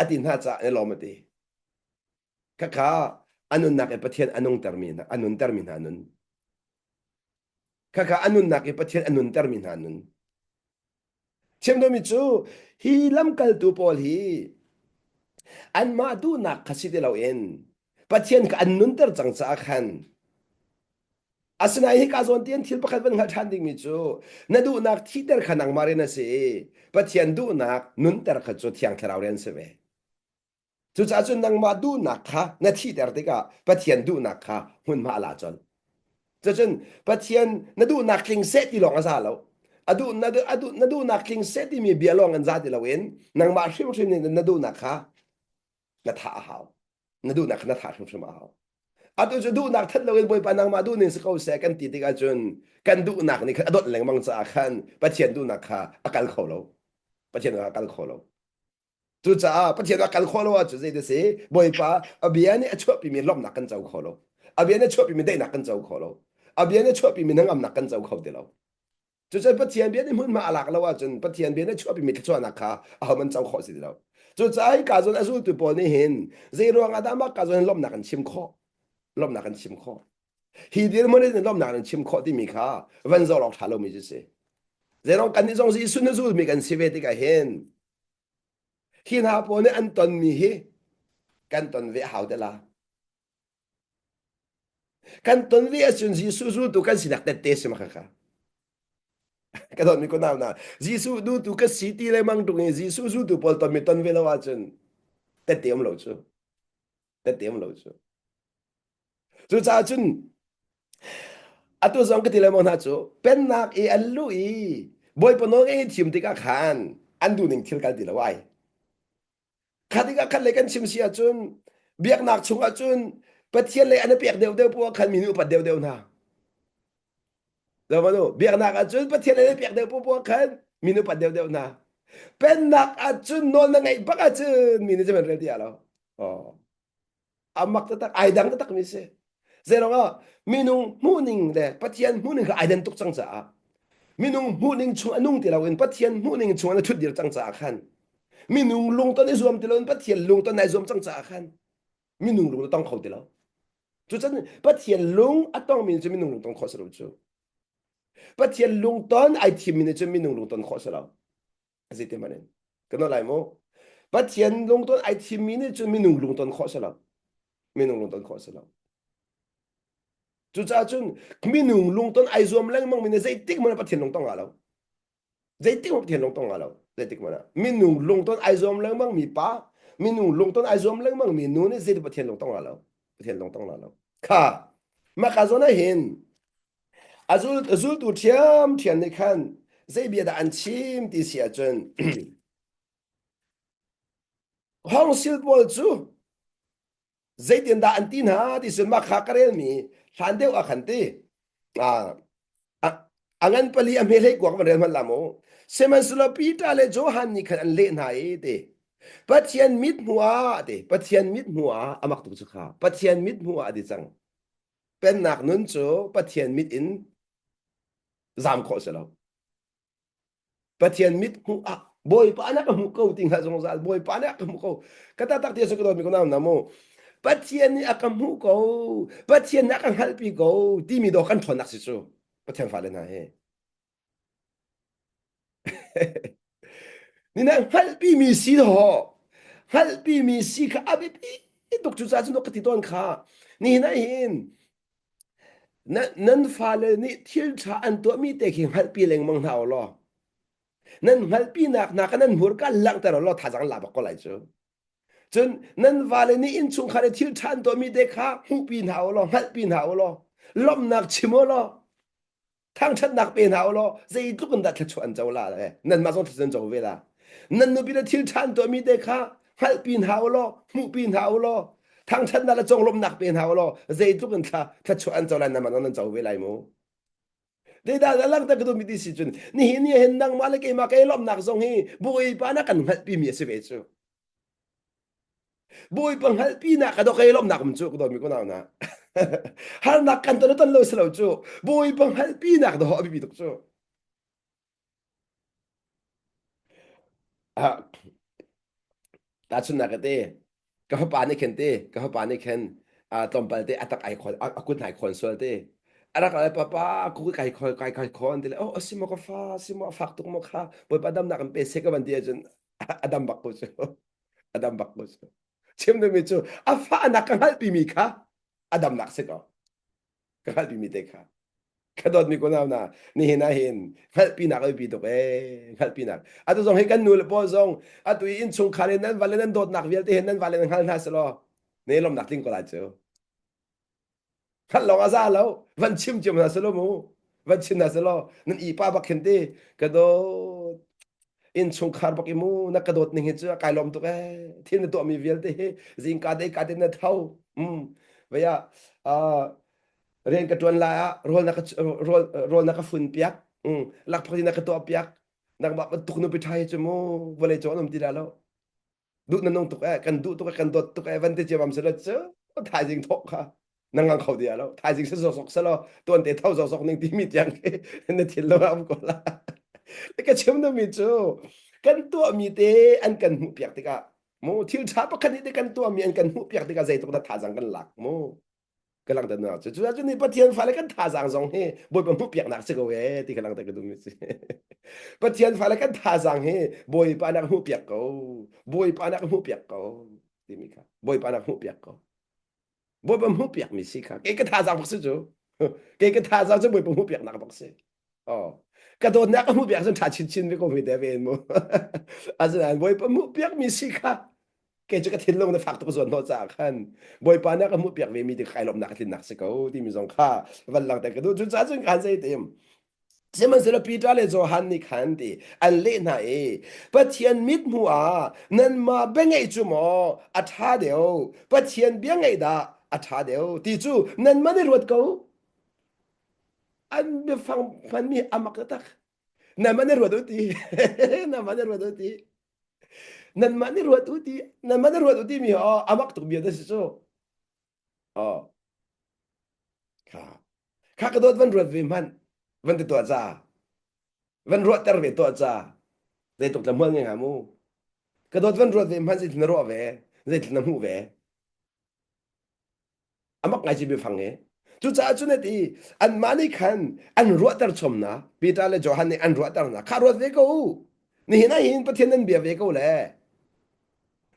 a ti hna caah an i lawm a ti. Khakha a nunnak i Pathian a nungtermi hna, a nuntermi hna nun. Khakha a nunnak i Pathian a nuntermi hna nun. Chim duhmi cu hi lamkaltu pawl hi anmah duhnak kha si ti loin Pathian kha an nunter cang caah khan Asinain hika zawn tian thil pakhat van hngalh ṭhan dingmi cu na duhnak thihter kha nangmah rian a si i Pathian duhnak nunter kha cu Thiang Thlarau rian si ve. Cucaah cun nangmah duhnak kha na thihter tikah Pathian duhnak kha hmunhma a la colh. Cucun Pathian na duhnak tling seh ti lawng a za lo. A duh, na, a duh, na duhnak tling seh timi bia lawng an za ti loin nangmah hrimhrim nih na duhnak kha na thah a hau. Na duhnak kha na thah hrimhrim a hau. Atu cu duhnak that loin Bawipa nangmah duhning si ko seh kan ti tikah cun kan duhnak nih khan a donh lengmang caah khan Pathian duhnak kha a kal kho lo. Pathian kha a kal kho lo. Cucaah Pathian a kal khawh lo ahcun zei si Bawipa a bia nih a chuahpimi lawmhnak kan co kho lo. A bia nih a chuahpimi daihnak kan co kho lo. A bia nih a chuahpimi hnangamnak kan co kho ti lo. Cucaah Pathian bia nih hmunhma a lak lo ahcun Pathian bia nih a chuahpimi thluachuahnak kha ahohmanh co khawh si ti lo. Cucaah hika zawn a zultu pawl nih hin zei ruang ah dah mah ka zawn hin lawmhnak an chim khawh? Lawmhnak an chim khawh. Hi dirhmun in lawmhnak an chim khawh timi kha van zoh awk ṭha lomi cu si. Zeirong kannih zong Jesuh na zulmi kan si ve tikah hin Hi hna pawl nih an tonmi hi kan ton ve a hau te la. Kan ton ve ahcun Jesuh zultu kan sinak tette si ma kha. Ka dawtmi ko nau na Jesuh dutu ka si ti lengmang tung i Jesuh zultu pawl tonmi ton ve lo ahcun tette um lo cu. Tette um lo cu. Cucaah cun atu zong ka ti lengmang hna cu pennak i an luh i Bawipa nawl ngei i thim tikah khan an duhning thil kal ti lo ai. Kha tikah khat lei kan chim si ahcun biaknak chungah cun Pathian lei an i pek deuhdeuh poah khan mi nih upat deuhdeuh hna. Zo biaknak ahcun Pathian lei an i pek deuh poah khan mi nih upat deuhdeuh hna. Pennak ahcun nawl na ngeih bak ahcun mi nih zeiman rel ti lo. Oh. A mak taktak ai dang taktak mi si. Zeiruang ah minung hmuhning le Pathian hmuhning kha ai dan tuk cang caah minung hmuhning chung a nung ti loin Pathian hmuhning chung ah na thut dir cang caah khan minung lungton i zuam ti loin Pathian lungton nai zuam cang caah khan minung lung na tong kho ti lo. Cucun Pathian lung a tongmi cu minung lung tong khawh si lo cu. Pathian lungton ai thimmi nih cun minung lungton khawh si lo. Zeitin hmanh in. Kan lai mu. Pathian lungton ai thimmi nih cun minung lungton khawh si lo. Minung lungton khawh si lo. Cucaah cun minung lungton ai zuam lengmang mi nih zeitik hmanh ah Pathian lungtong ngah lo. Zeitik hmanh Pathian lungtong ngah lo. Zeitik hmanh ah. Minung lungton ai zuam lengmang mi pa, minung lungton ai zuam lengmang mi nu nih zeitik Pathian lungtong ngah lo. Pathian lungtong ngah lo. Kha mah ka zawn ah hin A zul, zultu ṭhiamṭhiam nih khan zei bia dah an chim ti si ahcun hawngsil pawl cu zeitindah an ti hna ti cun mah kha ka relmi hlan deuh ah khan ti a ngan pali a hme hlei kuak van rel hmanh la mu sihmanhsehlaw Peter le Johan nih khan an leh hna i ti Pathian mit hmuh ah ti Pathian mit hmuh ah a mak tuk cu kha Pathian mit hmuh ah a ti cang Pennak nun cu Pathian mit in zam khawh si lo. Pathian mit hmuh ah Bawipa nih a ka hmuh ko ti hngalh zungzal Bawipa nih a ka hmuh ko. Ka taktak ti a si ka dawtmi ko nau na mu. Pathian nih a ka hmuh ko. Pathian nih a ka hngalhpi ko timi dawh kan ṭhawnnak si cu. Pathian fale hna hi. Ni na hngalhpimi si dawh hngalhpimi si kha a biapi tuk cucaah cun ka ti tawn kha nihin ah hin na, nan fale nih thil ṭha an tuahmi te khi hngalhpi lengmang hna u law nan hngalhpinak hna kha nan hmurka langhter u law thazaang la bak ko lai cu cun nan vale nih innchungkhar i thil ṭha an tuahmi te kha hmuhpi hna u law hngalhpi hna u law lawmhnak chim u law thangṭhatnak pe hna u law zeitluk in dah thluachuah an co la le nanmah zong thluachuah an co ve la nan nupi le thil ṭha an tuahmi te kha hngalhpi hna u law hmuhpi hna u law thangṭhatnak le conglawmhnak pe hna u law zeitluk in thla thluachuah an co lai nanmah zong nan co ve lai mu Zeidah dah langhter ka duhmi ti si cun nihin ni hin nangmah le keimah ka i lawmhnak zong hi Bawipa na kan hngalhpimi a si ve cu. Bawipa hngalhpinak ka dawk ei lawmhnak um cu ka dawtmi ko nau na. Harnak kan ton ton lo si lo cu. Bawipa hngalhpinak dawh a biapi tuk cu. Ah, tahchunhnak ka te. Ka fapa nih khin ti, ka fapa nih khin tlawmpal te a tak ai khawn, a kut ai khawn sual ti. A rak lai papa ku kai khawn kai kai khawn ti le oh asi maw ka fa si maw a fak tuk maw kha Bawipa damnak in pe seh ka van ti ahcun a dam bak ko cu. A dam bak ko cu. Chim duhmi cu a fahnak ka hngalhpi mi kha a damnak si ko. Ka hngalhpi mi te kha. Ka dawtmi kunau hna, nihin ah hin hngalhpinak a biapi tuk ee, hngalhpinak. Atu zong hi kan nu le pawl zong atu i innchungkhar in nan vale nan dawtnak vialte hin nan vale nan hngal hna selaw ne lawmnak tling ko lai cu. Hngalh lawng a za lo, van chim cio hna selaw mu, van chim hna selaw nan i pa bak khin ti ka dawt innchungkhar bak i mu na ka dawt ning hi cu kai lawm tuk ee thil na tuahmi vialte hi zingka dei ka te na tho um vaya rian ka ṭuan lai ah rawl na ka rawl rawl na ka fun piak mm lakphak na ka tuah piak nangmah bantuk nupi ṭha hi cu mu vawlei cung an um ti la lo duh na nung tuk eh kan duh tuk eh kan dawt tuk eh van te ciamam selo cu thaizing thawk kha na ngang kho ti lo thaizing se zok selo tuan te tho zok ning timi tiang khi na thil lo am ko la ka chim na mi cu kan tuah mi te an kan hmuh piak tikah mu thil ṭha pakhat nih te kan tuah mi an kan hmuh piak tikah zeitluk dah thazang kan lak mu ka langhter nak cu cucaah cun Pathian fale kan thazaang zong hi Bawipa hmuhpiaknak si ko ee ti ka langhter ka duhmi si Pathian fale kan thazaang hi Bawipa nak hmuhpiak ko Bawipa nak hmuhpiak ko timi kha Bawipa nak hmuhpiak ko Bawipa hmuhpiak mi si kha kei ka thazaang bak si cu kei ka thazaang cu Bawipa hmuhpiaknak bak si Oh. Ka dawtnak ka hmuhpiak cun ṭha chinchin ve ko ve te ve mu. Asinain Bawipa hmuhpiak mi si kha kei cu ka thinlung na fak tuk zuan hnawh caah khan Bawipa nih a ka hmuhpiak ve mi ti kai lawmhnak ka tlinnak si ko timi zong kha van langhter ka duh. Cucaah cun khan zei tim Sihmanhsehlaw Peter le Johan nih khan ti an leh hna i Pathian mithmuh ah nanmah bia ngaih cu maw a ṭha deuh Pathian bia ngaih dah a ṭha deuh ti cu nanmah nih ruat ko an biafang hmanmi a mak taktak nanmah nih ruat u ti nanmah nih ruat u ti nanmah nih ruat u ti nanmah nih ruat u timi oh a mak tuk bia da si cu oh kha kha ka dawt van ruat ve hmanh van ti tuah ca van ruahter ve tuah ca zeitluk tla hmual ngei hnga mu ka dawt van ruat ve hmanh zeitluk na ruah ve zeitluk na hmuh ve Amak ngai ci biafang hi. Cucaah cun ati anmah nih khan an ruahter chom na Peter le Johan nih an ruahter na kha ruat ve ko u. Nihin ah hin Pathian nan bia ve ko le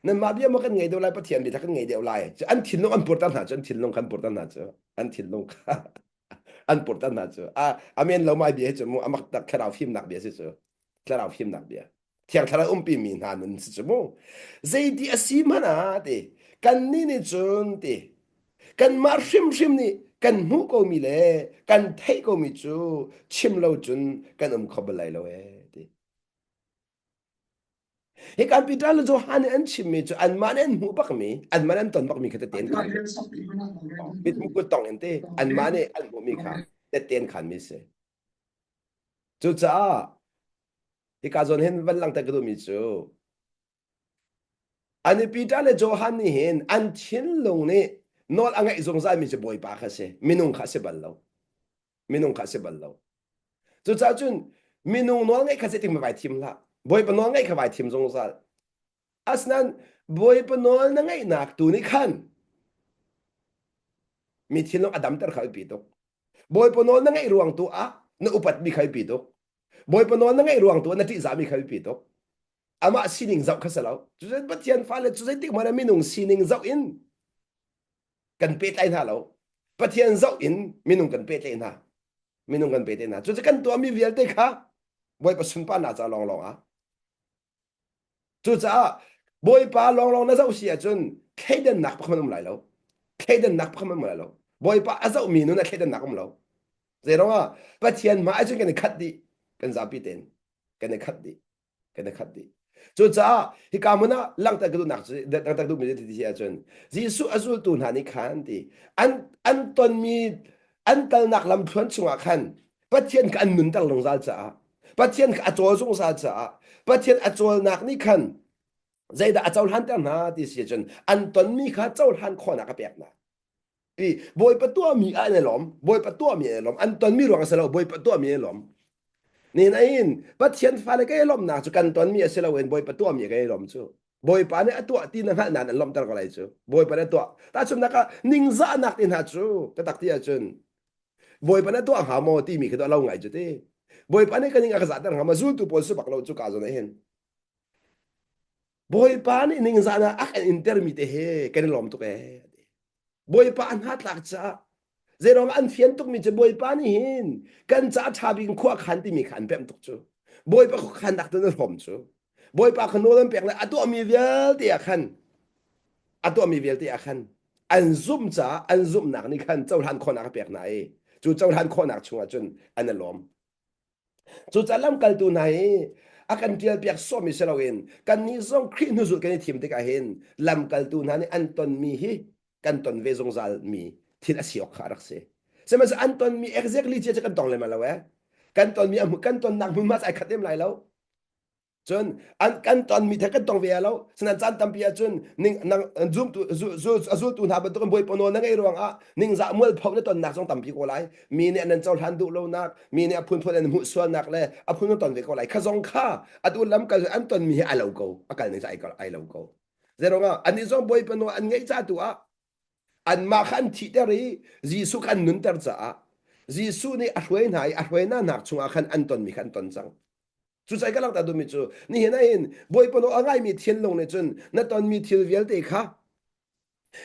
nanmah bia maw kan ngei deuh lai Pathian bia kan ngei deuh lai. Cu an thinlung an purter hna cu an thinlung kan purter hna cu an thinlung kha an purter hna cu a amen lo mai bia hi cu mu amak tak thlarau fimnak bia si cu thlarau fimnak bia. Thiang Thlarau umpi mi hna nun si cu mu. Zeiti a si hmanh ah ti kannih nih cun ti kanmah hrimhrim nih kan hmuh komi le kan theih komi cu chim lo cun kan um kho bal lai lo ee ti. Hi kan Peter le Johan nih an chimmi cu anmah nih an hmuh bakmi, anmah nih an ton bakmi kha tete an khan. Mithmuh kut tong in ti anmah nih an hmuhmi kha tete an khanmi si. Cucaah Hika zawn hin van langhter ka duhmi cu ani Peter le Johan nih hin an thinlung nih nawl a ngeih zungzalmi cu Bawipa kha si minung kha a si bal lo minung kha a si bal lo cucaah cun minung nawl ngeih kha zeitik vai thim hlah Bawipa nawl ngeih kha vai thim zungzal asinain Bawipa nawl na ngeihnak tu nih khan mi thinlung a damter kha a biapi tuk Bawipa nawl na ngeih ruang tu ah na upatmi kha a biapi tuk Bawipa nawl na ngeih ruang tu na ṭihzahmi kha biapi tuk. Amah sining zoh kha si lo. Cucun Pathian fale cu zeitik hmanh ah minung sining zoh in kan pehtlai hna lo. Pathian zoh in minung kan pehtlaih hna. Minung kan pehtlaih hna. Cucu kan tuahmi vialte kha Bawipa sunparnak ca lawnglawng ah Cucaah Bawipa lawnglawng na zoh si ahcun thleidannak pakhat um lai lo. Thleidannak pakhat um lai lo. Bawipa a zohmi nun ah thleidannak um lo. Zeiruangah Pathian hmai ahcun kan i khat dih. Kan zapi tein kan i khat dih. Kan i khat dih. Cucaah hika hmun ah langhter ka duhnak cu langhter duhmi cu ti ahcun Jesuh a zultu hna nih khan ti an an tonmi an kalnak lamthluan chungah khan Pathian kha an nunter zungzal caah Pathian kha a cawl zungzal caah Pathian a cawlnak nih khan zeidah a cohlanter hna ti si cun an tonmi kha cohlan khawhnak a pek hna. I Bawipa tuahmi ah an i lawm, Bawipa tuahmi an i lawm, an tonmi ruang a si lo, Bawipa tuahmi an i lawm. Nin ain Pathian fale ka i lawmnak cu kan tonmi a si loin Bawipa tuahmi ka i lawm cu. Bawipa nih a tuah ti na hngalh nain an lawmhter ko lai cu. Bawipa nih a tuah. Tahchunhnak ah ningzahnak te hna cu ka tak ti ahcun Bawipa nih a tuah hnga maw timi khi a lo ngai cu ti. Bawipa nih ka ning a ka zahter hnga maw zultu pawl si bak lo cu ka zawn ah hin. Bawipa nih ningzahnak a kan intermi te he kan i lawm tuk ee. Bawipa a hnatlak caah zeiruang an fian tukmi cu Bawipa nih hin kan caah ṭha bik in khua khan timi kha an pemh tuk cu. Bawipa khuakhannak tu na hrawm cu. Bawipa kha nawl an pek le a tuahmi vialte ah khan a tuahmi vialte ah khan an zumh caah an zumhnak nih khan cohlan khawhnak a pek hna i cu cohlan khawhnak chungah cun an i lawm. Cucaah lamkaltu hna hi a kan ṭialpiak sawhmi si loin kannih zong Khrih hnuzulh kan i thim tikah hin lamkaltu hna nih an tonmi hi kan ton ve zungzalmi thil a si awk kha a rak si. Sihmanhsehlaw an tonmi exactly cia cu kan tong lem lo eh. Kan tonmi kan tonnak hmunhma cu ai khat lem lai lo. Cun an kan tonmi the kan tong ve lo. Sinain caan tampi ahcun ning nang zumtu a zultu hna bantukin Bawipa nawl na ngeih ruangah ningzah mualpho na tonnak zong tampi ko lai. Mi nih an nan cohlan duh lonak, mi nih a phunphun an hmuh sualnak le a phun ton ve ko lai. Kha zong kha atu lamkal an tonmi hi ai lo ko. A kal ning cu ai lo ko. Zeiruangah annih zong Bawipa nawl an ngeih ca tu ah anmah kha an thihter i Jesuh kha an nunter caah Jesuh nih a hruai hna i a hruai hna nak chungah khan an tonmi kha an ton cang. Cucaah ka langhter duhmi cu nihin ah hin Bawipa nawl a ngaimi thinlung nih cun na tonmi thil vialte kha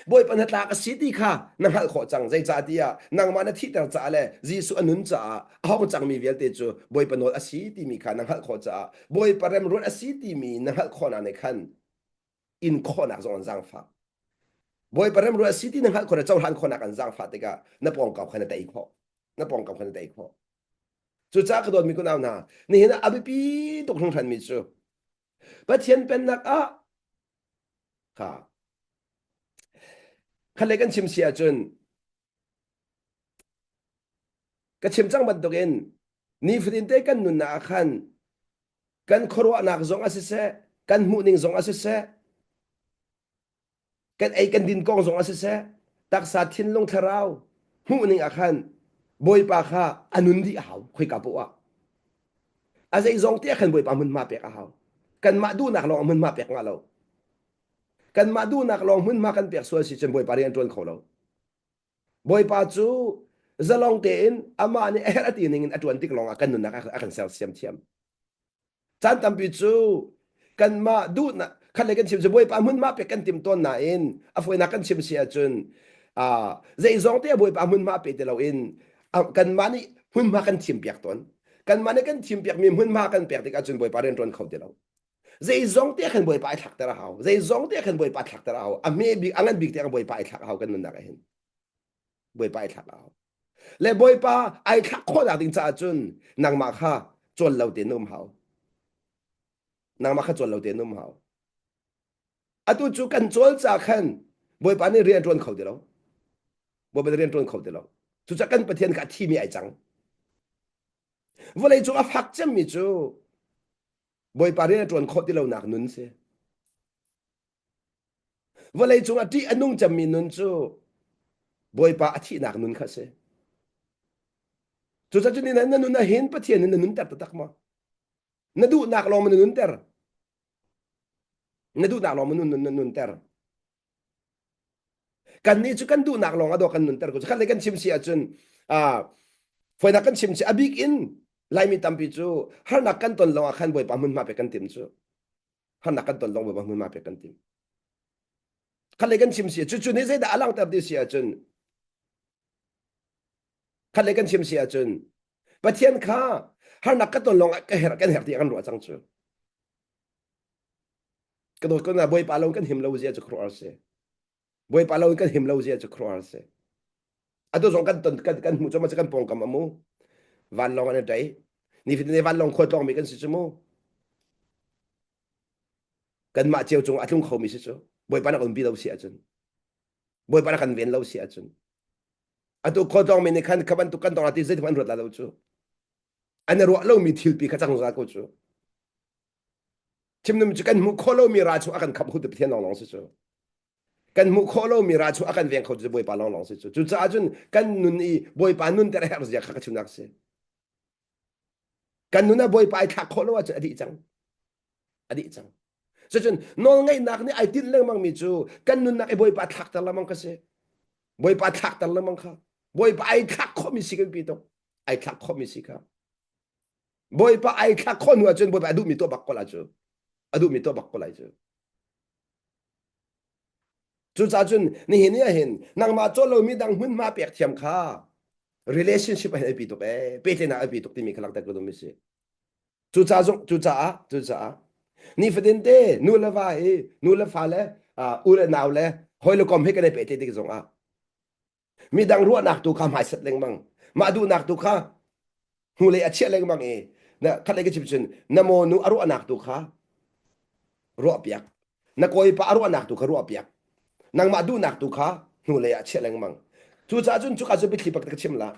Bawipa hnatlak a si ti kha na hngalh khawh cang. Zeicahtiah nangmah na thihter caah le Jesuh a nun caah a hong cangmi vialte cu Bawipa nawl a si timi kha na hngalh khawh caah Bawipa remruat a si timi na hngalh khawhnak nih khan in khawhnak zong an zaangfah. Bawipa remruat a si ti na hngalh khawh le cohlan khawhnak an zaangfah tikah na pawngkam kha na tei khawh. Na pawngkam kha na tei khawh. Cucaah ka dawtmi kunau hna, nihin ah a biapi tuk hringhranmi cu Pathian pennak ah kha khat le kan chim si ahcun ka chim cang bantukin nifatin te kan nunnak ah khan kan khuaruahnak zong a siseh kan hmuhning zong a siseh kan ei kan din kong zong a siseh taksa thinlung thlarau hmuhning ah khan bawipa kha a nun dih a hau khoika poah ah a zeizong te ah khan bawipa hmunhma pek a hau kanmah duhnak lawng hmunhma pek ngah lo kanmah duhnak lawng hmunhma kan pek sual si cun bawipa rian ṭuan kho lo bawipa cu zalong tein amah nih a herh a ti ning in a ṭuan tik lawng ah kan nunnak a kan sersiam thiam Caan tampi cu kanmah duhnak khat le kan chim cu Bawipa hmunhma pek kan tim tawn nain a fawinak kan chim si ahcun uh, zeizong te Bawipa hmunhma pe ti loin kanmah nih hmunhma kan thim piak tawn. Kanmah nih kan thim piakmi hmunhma kan pek tikah cun Bawipa rian ṭuan kho ti lo. Zeizong te khan Bawipa ai thlakter a hau. Zeizong te khan Bawipa thlakter a hau. A hme bik a ngan bik te Bawipa ai thlak a hau kan nunnak ah hin. Bawipa ai thlak a hau. Le Bawipa ai thlak khawhnak ding caah cun nangmah kha cawl lo tein na um hau. Nangmah kha cawl lo tein na um hau. Atu cu kan cawl ca khan Bawipa nih rian ṭuan kho ti lo. Bawipa nih rian ṭuan kho ti lo. Cucaah kan Pathian kha a thimi ai cang. Vawlei cung a fak cemmi cu Bawipa rian a ṭuan khawh ti lonak nun si. Vawlei cungah ṭih a nung cemmi nun cu Bawipa a thihnak nun kha a si. Cucaah cu na nun ah hin Pathian in na nunter taktak maw? Na duhnak lawng ma na nunter? Na duhnak lawng ma na nunter? Kannih cu kan duhnak lawng a dawh kan nunter ko. Khat le kan chim si ahcun ah foinak kan chim si a bik in Laimi tampi cu harnak kan ton lawng ah khan Bawipa hmunhma pek kan tim cu. Harnak kan ton lawng Bawipa hmunhma pek kan tim. Khat le kan chim si cu cu nih zeidah a langhter ti si ahcun khat le kan chim si ahcun Pathian kha harnak ka ton lawng ah ka herh kan herh ti kan ruah cang cu. Ka dawt ko na Bawipa lo kan him lo zia cu khuaruahhar si. Bawipa lo kan him lo zia cu khuaruahhar si. Atu zong kan ton kan kan hmuh cu kan pawngkam amu. Vanlawng an i ṭai. Nifatin ne vanlawng khualtlawng mi kan si cu mu. Kanmah cio cung a tlung khomi si cu. Bawipa na kan umpi lo si ahcun. Bawipa na kan ven lo si ahcun. Atu khualtlawng mi nih khan kha bantuk kan tong ti zeitin an ruat la lo cu. An i ruah lomi thilpi kha cang zungzal ko cu. Chimnum cu kan hmuh khawh lomi ral chung a kan khamh khotu Pathian lawnglawng si cu. Kan hmuh khawh lomi ral chung a kan veng khotu cu Bawipa lawnglawng si cu. Cucaah cun kan nun i Bawipa nunter a herh zia kha ka chimnak si. Kan nun ah Bawipa ai thlak khawh lo ahcun a dih cang. A dih cang. Cucun nawlngeihnak nih ai tinh lengmang mi cu kan nunnak i Bawipa thlakter lengmang kha si. Bawipa thlakter lengmang kha. Bawipa ai thlak khawhmi si kan pi tuk. Ai thlak khawhmi si kha. Bawipa ai thlak khawh hnu ahcun Bawipa a duhmi tuah bak ko lai cu. A duhmi tuah bak ko lai cu. Cucaah cun nihin ni ahhin nangmah cawl lomi dang hmunhma pek thiam kha relationship ah hin a pi tuk ee pehtlaihnak a pi tuk timi kha langhter ka duhmi si. Cucaah zong cucaah cucaah nifatin te nu le va hi nu le fa le u le nau le hawi le kom he kan i pehtlaih tik zongah midang ruahnak tu kha hmaisat lengmang mah duhnak tu kha hnulei a chiah lengmang i na khatlei ka chim cun na mawnu a ruahnak tu kha ruahpiak na kawipa a ruahnak tu kha ruahpiak nangmah duhnak tu kha hnulei ah chiah lengmang cucaah cun cuka cu biathli pakhat ka chim la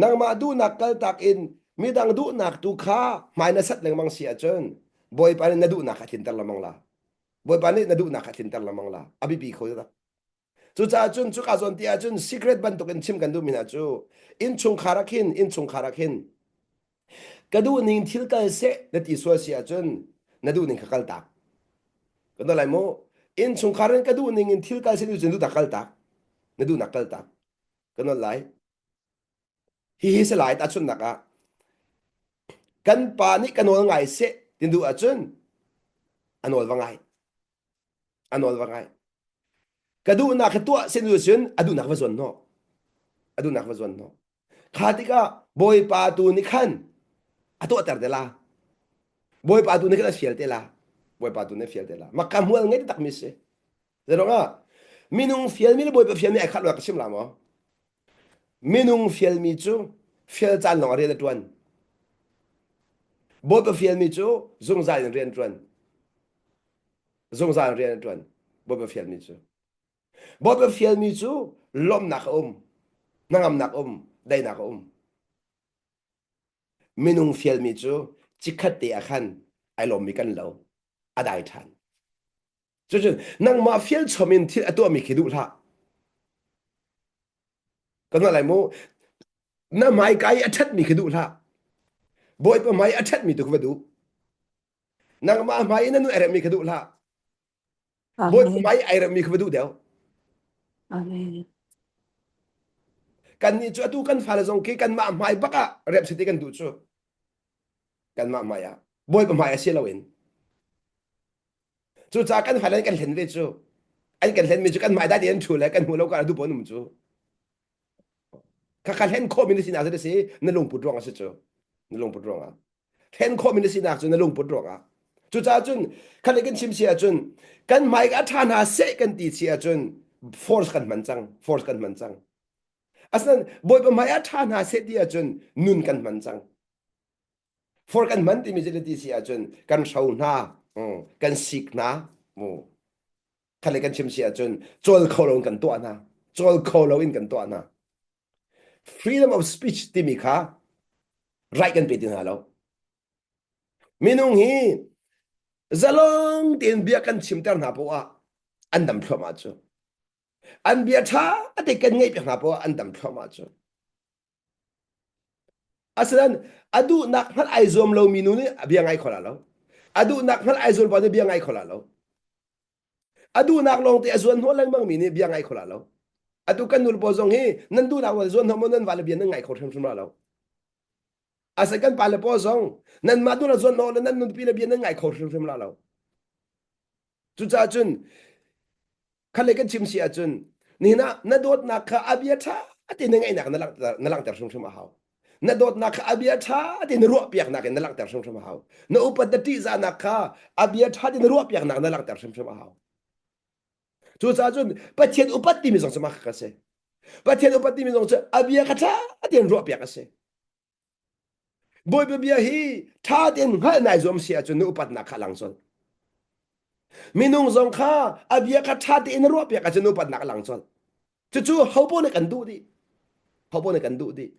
nangmah duhnak kaltak in midang duhnak tu kha hmai na sat lengmang si ahcun bawipa nih na duhnak kha tlinter lengmang la bawipa nih na duhnak kha tlinter lengmang la a biapi kho tak Cucaah cun cuka zawn ti ahcun secret bantukin chim kan duhmi hna cu innchungkhar ah khin innchungkhar ah khin ka duhning thil kal seh na ti sual si ahcun na duhning kha kaltak. Kan doh lai mu. Innchungkhar in ka duhning in thil kal seh ti cun duhnak kaltak. Na duhnak kaltak. Kan nawl lai. Hihi si lai tahchunhnak ah kan pa nih ka nawl ngai seh ti duh ahcun a nawl va ngai. A nawl va ngai. Ka duhnak hi tuah sin cun a duhnak va zuan hnawh. A duhnak va zuan hnawh. Kha tikah Bawipa tu nih khan a tuahter te la. Bawipa tu nih khan a fial te la. Bawipa tu nih a fial te la. Maka hmual ngei takmi si. Zeiruangah minung fialmi le Bawipa fialmi ai khat lo ka chim la maw? Minung fialmi cu fial caan lawng ah rian a ṭuan. Bawipa fialmi cu zungzal in rian ṭuan. Zungzal rian a ṭuan. Bawipa fialmi cu. Bawipa fialmi cu lawmhnak a um, hnangamnak a um, daihnak a um. Minung fialmi cu chikkhat te ah khan ai lawmmi kan lo, a dai ṭhan. Cucun nangmah fial chom in thil a tuahmi khi duh hlah. Kan lai mu, na hmaika i a ṭhatmi khi duh hlah. Bawipa hmai a ṭhatmi tu khi va duh. Nangmah hmai in na nu ai remmi kha duh hlah. Bawipa
Amen.
hmai ai remmi kha va duh deuh.
Amen.
Kannih cu atu kan fale zong khi kanmah hmai bak ah rem siti kan duh cu. Kanmah hmai ah. Bawipa hmai ah si loin. Cucaah kan fale an kan hlen ve cu. An kan hlenmi cu kan hmai dai tein an ṭhu le kan hmuh lo kar duh pawn um cu. Khakha hlen khawhmi na sinak cu si na lungput ruang a si cu. Na lungput ruang ah. Hlen khawhmi na sinak cu na lungput ruang ah. Cucaah cun khat kan chim si ahcun kan hmai a ṭha hna seh kan ti si ahcun force kan hman cang. Force kan hman cang. Asinain Bawipa hmai a ṭha hna seh ti ahcun nun kan hman cang. For kan hman timi cu ti si ahcun kan hro hna, kan sik hna, mu. Khat kan chim si ahcun cawl kho lo in kan tuah hna. Cawl kho lo in kan tuah hna. Freedom of speech timi kha right kan pe ti hna lo. Minung hi zalong tein bia kan chimter hna poah an dam thluahmah cu. An bia ṭha te kan ngaih piak hna poah an dam thluahmah cu. Asinain a duhnak hngalh ai zuam lomi nu nih a bia ngai kho la lo. A duhnak hngalh ai zuam pa nih bia ngai kho la lo. A duhnak lawngte a zuan hnawh lengmang mi nih bia ngai kho la lo. Atu kan nu le pawl zong hi nan duhnak lawng zuan hnawh maw nan vale bia nan ngai kho hrimhrim la lo. Asa kan pa le pawl zong nanmah duhnak zuan hnawh le nan nupi le bia nan ngai kho hrimhrim la lo. Cucaah cun khat le kan chim si ahcun nihin ah na dawtnak kha a bia ṭha tein na ngaihnak na langhter, na langhter hrimhrim a hau. Na dawtnak kha a bia ṭha tein na ruahpiaknak in na langhter hrimhrim a hau. Na upat na ṭihzahnak kha a bia ṭha tein na ruahpiaknak na langhter hrimhrim a hau. Cucaah cun Pathian upat timi zong cu mah kha si. Pathian upat timi zong cu a bia kha ṭha tein ruahpiak a si. Bawipa bia hi ṭha tein hngalh nai zuam si ahcun na upatnak kha a lang colh. Minung zong kha a bia kha ṭha tein na ruahpiak ahcun na upatnak a lang colh. Cucu hopoh nih kan duh dih. Hopoh nih kan duh dih.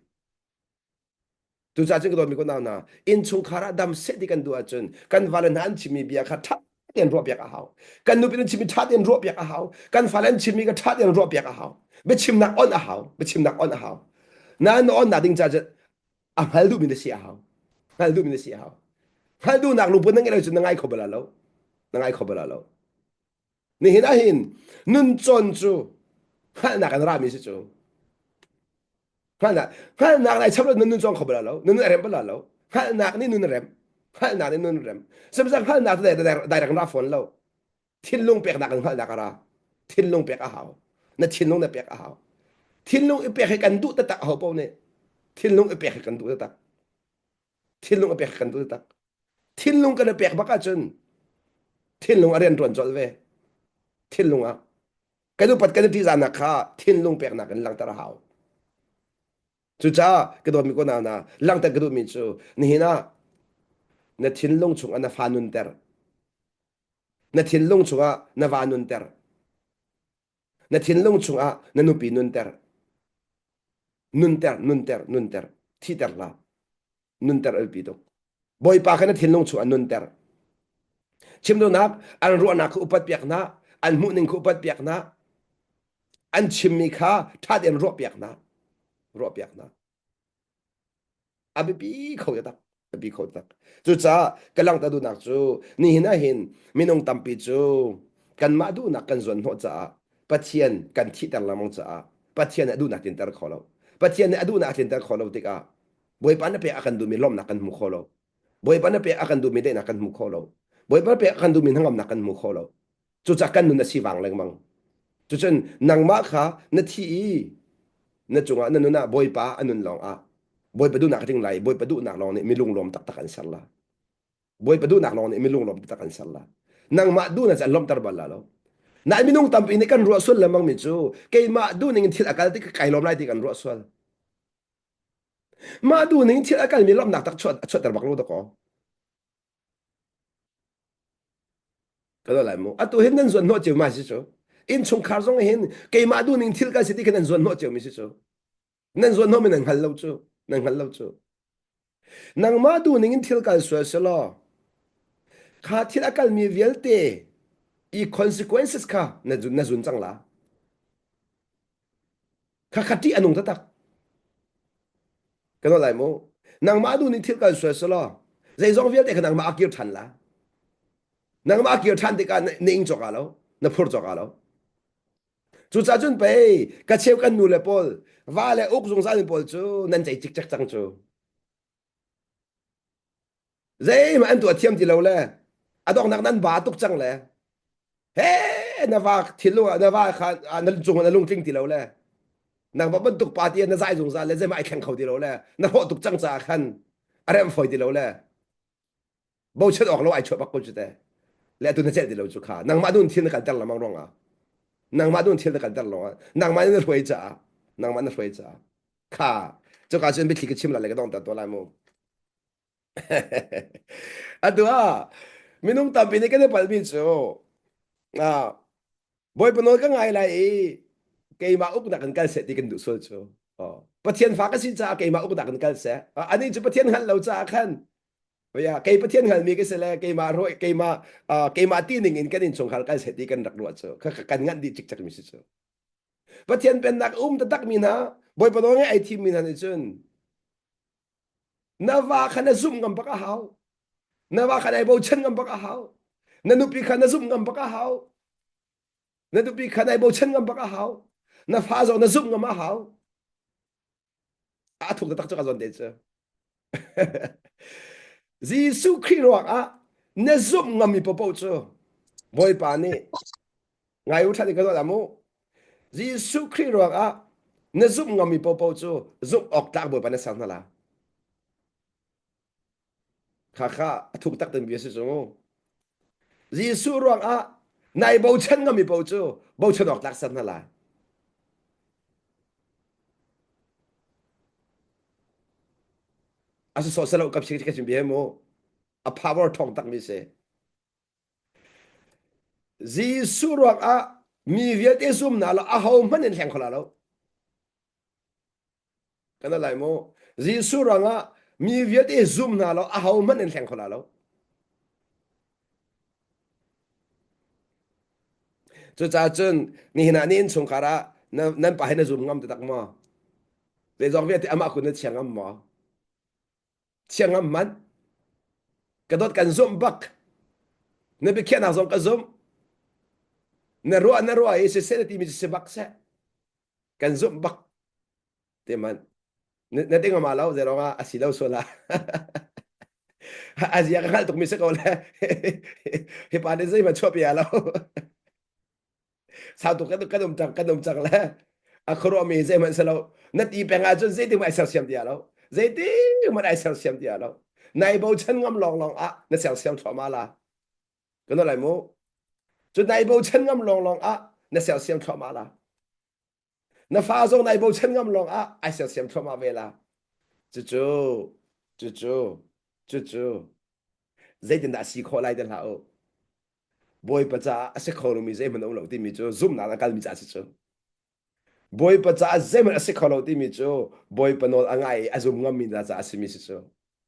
Cucaah cun ka dawtmi ka nau hna, innchungkhar ah dam seh ti kan duh ahcun kan vale hna an chimmi bia kha ṭha tein ruahpiak a hau. Kan nupi an chimmi ṭha tein ruahpiak a hau. Kan fale an chimmi kha ṭha tein ruahpiak a hau. Biachimnak on a hau. Biachimnak on a hau. Nain na onnak ding caah cun a hngal duhmi na si a hau. Hngal duhmi na si a hau. Hngal duhnak lungput na ngeih lo cun na ngai kho bal lo. Na ngai kho bal lo. Nihin ah hin nun cawn cu hngalhnak in rami si cu. Hngalhnak hngalhnak nai chap lo nun nun cawng kho bal lo. Nun a rem bal lo. Hngalhnak nih nun a rem. Hngalhnak nih nun a rem. Sihmanhsehlaw hngalhnak cu direct ra fawn lo. Thinlung peknak in hngalhnak a ra. Thinlung pek a hau. Na thinlung na pek a hau. Thinlung i pek hi kan duh taktak aho paoh nih. Thinlung i pek hi kan duh taktak. Thinlung i pek hi kan duh taktak. Thinlung kan i pek bak ahcun thinlung a rian ṭuan colh ve. Thinlung ah kan upat kan i ṭihzahnak kha thinlung peknak in langhter a hau. Cucaah ka dawtmi ko hna langhter ka duhmi cu nihin ah na thinlung chungah na fa nunter. Na thinlung chungah na va nunter. Na thinlung chungah na nupi nunter. Nunter, nunter, nunter. Thihter hlah. Nunter alpi tuk. Bawipa kha na thinlung chungah nunter. Chim duhnak, an ruahnak kha upat piak hna, an hmuhning kha upat piak hna, an chimmi kha ṭha tein ruah piak hna, ruah piak hna. A biapi kho taktak, biapi kho taktak. Cucaah ka langhter duhnak cu nihin ah hin minung tampi cu kanmah duhnak kan zuan hnawh caah Pathian kan thihter lengmang caah Pathian nih a duhnak tlinter kho lo. Pathian nih a duhnak a tlinter kho lo tikah Bawipa na pek a kan duhmi lawmhnak kan hmu kho lo. Bawipa na pek a kan duhmi daihnak kan hmu kho lo. Bawipa na pek a kan duhmi hnangamnak kan hmu kho lo. Cucaah kan nun a sivang lengmang. Cucun nangmah kha na thi i na cungah na nun ah Bawipa a nun lawng ah Bawipa duhnak a tling lai. Bawipa duhnak lawng nih mi lunglawm taktak an ser la. Bawipa duhnak lawng nih mi lunglawm taktak an ser la. Nangmah duhnak cu an lawmhter bal la lo. Nain minung tampi nih kan ruah sual lengmang mi cu keimah duhning in thil a kal ti ka kai lawm lai ti kan ruah sual. Mah duhning thil a kalmi lawmhnak tak chuah chuahter bak lo dakaw. Ka lai mu. Atu hin nan zuan hnawh cio ma si cu. Innchungkhar zong hin keimah duhning thil kan si ti khin nan zuan hnawh cio mi si cu. Nan zuan hnawh mi nan hngal lo cu. Nan hngal lo cu. Nangmah duhning in thil kal sual selaw kha thil a kalmi vialte i consequences kha na zun na zun cang la. Kha kha ṭih a nung taktak. Ka lai mu. Nangmah duh ning thil kal sual selaw zeizong vialte kha nangmah a kir ṭhan la. Nangmah a kir ṭhan tikah na ing cawk lo, na phur cawk lo. Cucaah cun pei ka cheu kan nu le pawl va le uk zungzal pawl cu nan cei cikcek cang cu. Zeihmah an tuah thiam ti lo le a donghnak nan ba tuk cang le he na va thil na va kha na cung na lungtling ti lo le nangmah bantuk pa ti na zai zungzal le zeihmah ai thleng kho ti lo le na hrawh tuk cang caah khan a rem fawi ti lo le bochan awk lo ai chuah bak ko cu te le atu na celh ti lo cu kha nangmah nun thil na kalter lengmang ruangah nangmah nun thil na kalter lawngah nangmah na hruai caah nangmah na hruai caah kha cuka cun biathli ka chim la le ka dongter to lai mu Atu ah minung tampi nih kan i palhmi cu ah, Bawipa nawl ka ngai lai i keimah uknak in kal seh ti kan duh sual cu. Oh. Pathian fa ka si caah keimah uknak in kal seh. Anih cu Pathian hngalh lo caah khan ya kei Pathian hngalmi ka si le keimah ruah keimah uh, keimah ti ning in kan innchungkhar kal seh ti kan rak ruah cu kha kan nganh dih cikcek mi si cu. Pathian pennak um taktak mi hna Bawipa nawl ngai ai thim mi hna nih cun Na va kha na zumh ngam bak a hau. Na va kha nai bochan ngam bak a hau. Na nupi kha na zumh ngam bak a hau. Na nupi kha nai bochan ngam bak a hau. Na fa zong na zumh ngam a hau. A thuk taktak cu ka zawn te cu. Jesuh Khrih ruang ah na zumh ngam mi popo cu Bawipa nih ngai u ṭhat in ka ruah mu. Jesuh Khrih ruang ah na zumh ngami popo cu zumh awk tlak Bawipa na ser hna la. Kha kha a thuk tak ding bia si cu. Jesuh ruang ah nai bochan ngami po cu bochan awk tlak ser hna la. A so selo kap si ka chim bia mu. A power thong tak mi si. Jesuh ruangah mi vialte zumnak le ahohmanh in hleng kho la lo. Kan lai mu. Jesuh ruangah mi vialte zum hna lo ahohmanh in hleng kho la lo. Cucaah cun nihin ah ni innchungkhar ah nan pa hi na zum ngam taktak maw? Zeizong vialte amah kun na chia ngam maw? Chia ngam hmanh. Ka dawt kan zumh bak. Na biakhiahnak zong ka zumh. Na ruah na ruah i siseh na timi cu si bak seh. Kan zumh bak. Te man. Na ti ngam lo zei ruangah a si lo sual ah. A zia ka hngalh tukmi si ko le. Hi pa nih zeihmanh chuahpi lo. Sau tuk kan kan um cang kan um cang le a khuaruahmi zeihmanh si lo. Na ti peng ahcun zeitin ai sersiam ti lo. Zeitin ai sersiam ti lo. Nai bochan ngam lawnglawng ah na sersiam thluahmah la. Kan lai mu. Cu nai bochan ngam lawnglawng ah na sersiam thluahmah la. Na fa zong nai bochan ngam lawng ah ai sersiam thluahmah ve la. Cucu cucu cucu zeitindah a si khawh lai ti hlah u. Bawipa caah a si kho lomi zeihmanh a um lo timi cu zumhnak a kalmi ca si cu. Bawipa caah zeihmanh a si kho lo timi cu Bawipa nawl a ngai i a zum ngammi hna caah a simi si cu.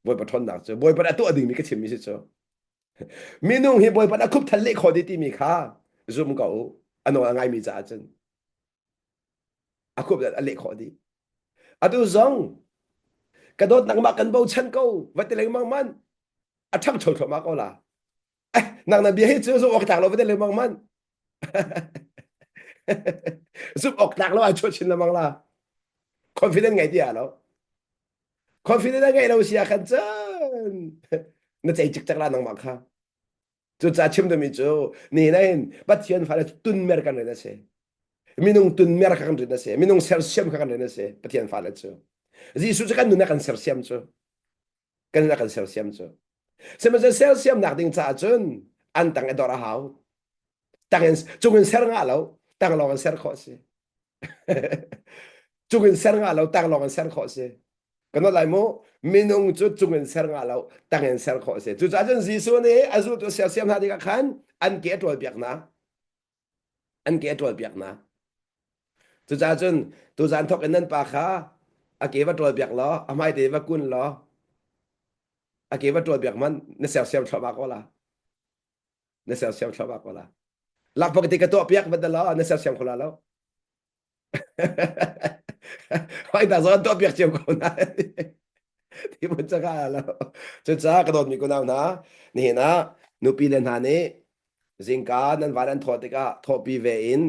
Bawipa ṭhawnnak cu Bawipa nih a tuah dingmi ka chimmi si cu. Minung hi Bawipa nih a khupthal leh khawh dih timi kha zum ko u. A nawl a ngaimi caah cun a khup a leh khawh dih. Atu zong ka dawt nangmah kan bochan ko va ti lengmang man a ṭhangcho thluahmah ko la. Eh, nang na bia hi cu zumh awk tlak lo va ti lengmang man. Zumh awk tlak lo ai chuah chin lengmang la. Confident ngei ti lo. Confident a ngeih lo si ah khan cun na cei cikcek la nangmah kha. Cucaah chim dumi cu ni na hin Pathian fale tunmer kan rian a si. Minung tunmer kha kan rian a si. Minung sersiam kha kan rian a si. Pathian fale cu. Jesuh cu kan nun a kan sersiam cu. Kan nun a kan sersiam cu. Sihmanhsehlaw sersiamnak ding caah cun an tang i dor a hau. Tang in cung in ser ngah lo, tang lawng in ser khawh a si. Cung in ser ngah lo, tang lawng in ser khawh a si. Kan lai mu, minung cu cung in ser ngah lo, tang in ser khawh a si. Cucaah cun Jesuh nih a zultu sersiam hna tikah khan an ke a ṭawl piak hna. An ke a ṭawl piak hna. Cucaah cun tuzan thawk in nan pa kha a ke va ṭawl piak law, a hmaite va kun law, a ke va ṭawl piak man na sersiam thluahmah ko la. Na sersiam thluahmah ko la. Lakphak ti ka tuah piak va law na sersiam kho la lo. Hoi ta zon tuah piak cio ko na. Ti mun chaka lo. Cucaah ka dawtmi kunau hna, nihin ah nupi le hna nih zingka nan van an thawh tikah thawhpi ve in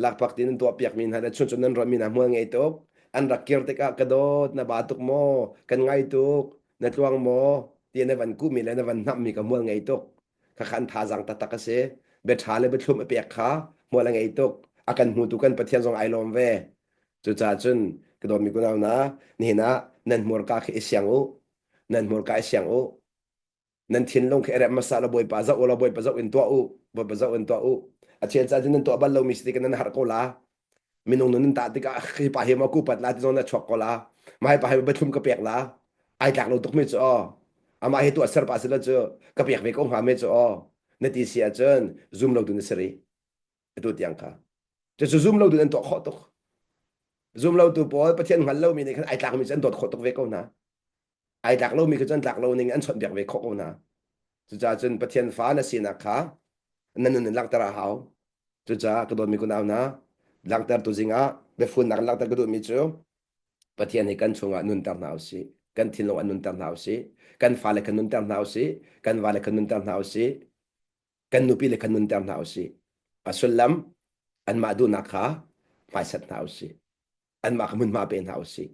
lakphak ti nan tuah piakmi hna le chun nan ruahmi hna hmual ngei tuk. An rak kir tikah ka dawt na ba tuk maw, kan ngai tuk, na tluang maw, ti na van kuhmi le na van hnamhmi ka hmual ngei tuk. Khakha an thazaang taktak a si. Biaṭha le biathlum a pek kha hmual a ngei tuk. A kan hmutu kan Pathian zong ai lawm ve. Cucaah cun ka dawtmi kunau hna, nihin ah nan hmurka khi i siang u. Nan hmurka i siang u. Nan thinlung khi i rem hmasa law Bawipa zoh u law Bawipa zoh in tuah u. Bawipa zoh in tuah u. A chel caan cu nan tuah bal lomi si tikah nan harh ko la. Minung nun nan tah tikah hi pa hi maw kupat la ti zong na chuak ko la. Mah hi pa hi biathlum ka pek la. Ai tlak lo tukmi cu aw. Amah hi tuah ser pa si lo cu ka pek ve ko hnga me cu aw. Na ti si ahcun zum lo tu na si rih. Atu tiang kha. Cucu zum lo tu nan tuah khawh tuk. Zum lo tu pawl Pathian hngal lomi nih khan ai tlakmi cu an dawt khawh tuk ve ko hna. Ai tlak lomi kha cu an tlak lo ning an chawnhbiak ve khawh ko hna. Cucaah cun Pathian fa na sinak kha na nun in langhter a hau. Cucaah ka dawtmi kunau hna, langhter tu zingah biafunnak in langhter ka duhmi cu Pathian hi kan chungah nunter hna usih. Kan thinlung ah nunter hna usih. Kan fale kha nunter hna usih. Kan vale kha nunter hna usih. Kan nupi le kha nunter hna usih. A sullam anmah duhnak kha hmaisat hna usih. Anmah kha hmunhma pe hna usih.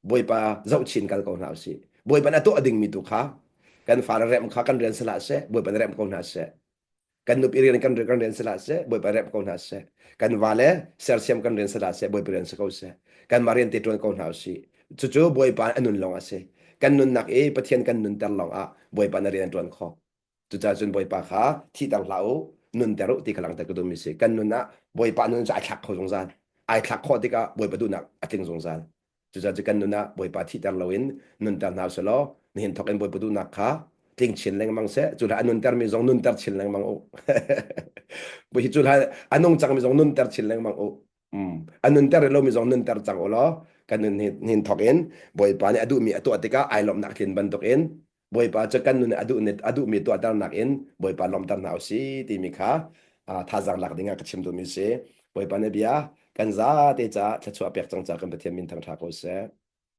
Bawipa zohchin kal ko hna usih. Bawipa na tuah dingmi tu kha kan fale remh kha kan rian si hlah seh, Bawipa na remh ko hna seh. Kan nupi rian kan kan rian si hlah seh, Bawipa remh ko hna seh. Kan vale sersiam kan rian si hlah seh, Bawipa rian si ko seh. Kanmah rian te ṭuan ko hna usih. Cucu Bawipa a nun lawng a si. Kan nunnak i Pathian kan nunter lawng ah Bawipa na rian a ṭuan khawh. Cucaah cun Bawipa kha thihter hlah u, nunter u ti kha langhter ka duhmi si. Kan nun ah Bawipa nun cu ai thlak kho zungzal. Ai thlak khawh tikah Bawipa duhnak a tling zungzal. Cucaah cu kan nun ah Bawipa thihter loin nunter hna usih law nihin thawk in Bawipa duhnak kha tling chin lengmang seh. Cu hlah a nuntermi zong nunter chin lengmang u. Cu hlah a nung cangmi zong nunter chin lengmang u. A nunter rih lomi zong nunter cang u law kan nun hin thawk in Bawipa nih a duhmi a tuah tikah ai lawmhnak tlin bantukin Bawipa cu kan nun a duh a duhmi tuahternak in Bawipa lawmhter hna usih timi kha thazaang lak dingah ka chim duhmi si. Bawipa nih bia kan zate caah thluachuah pek cang ca kan Pathian min thangṭha ko seh.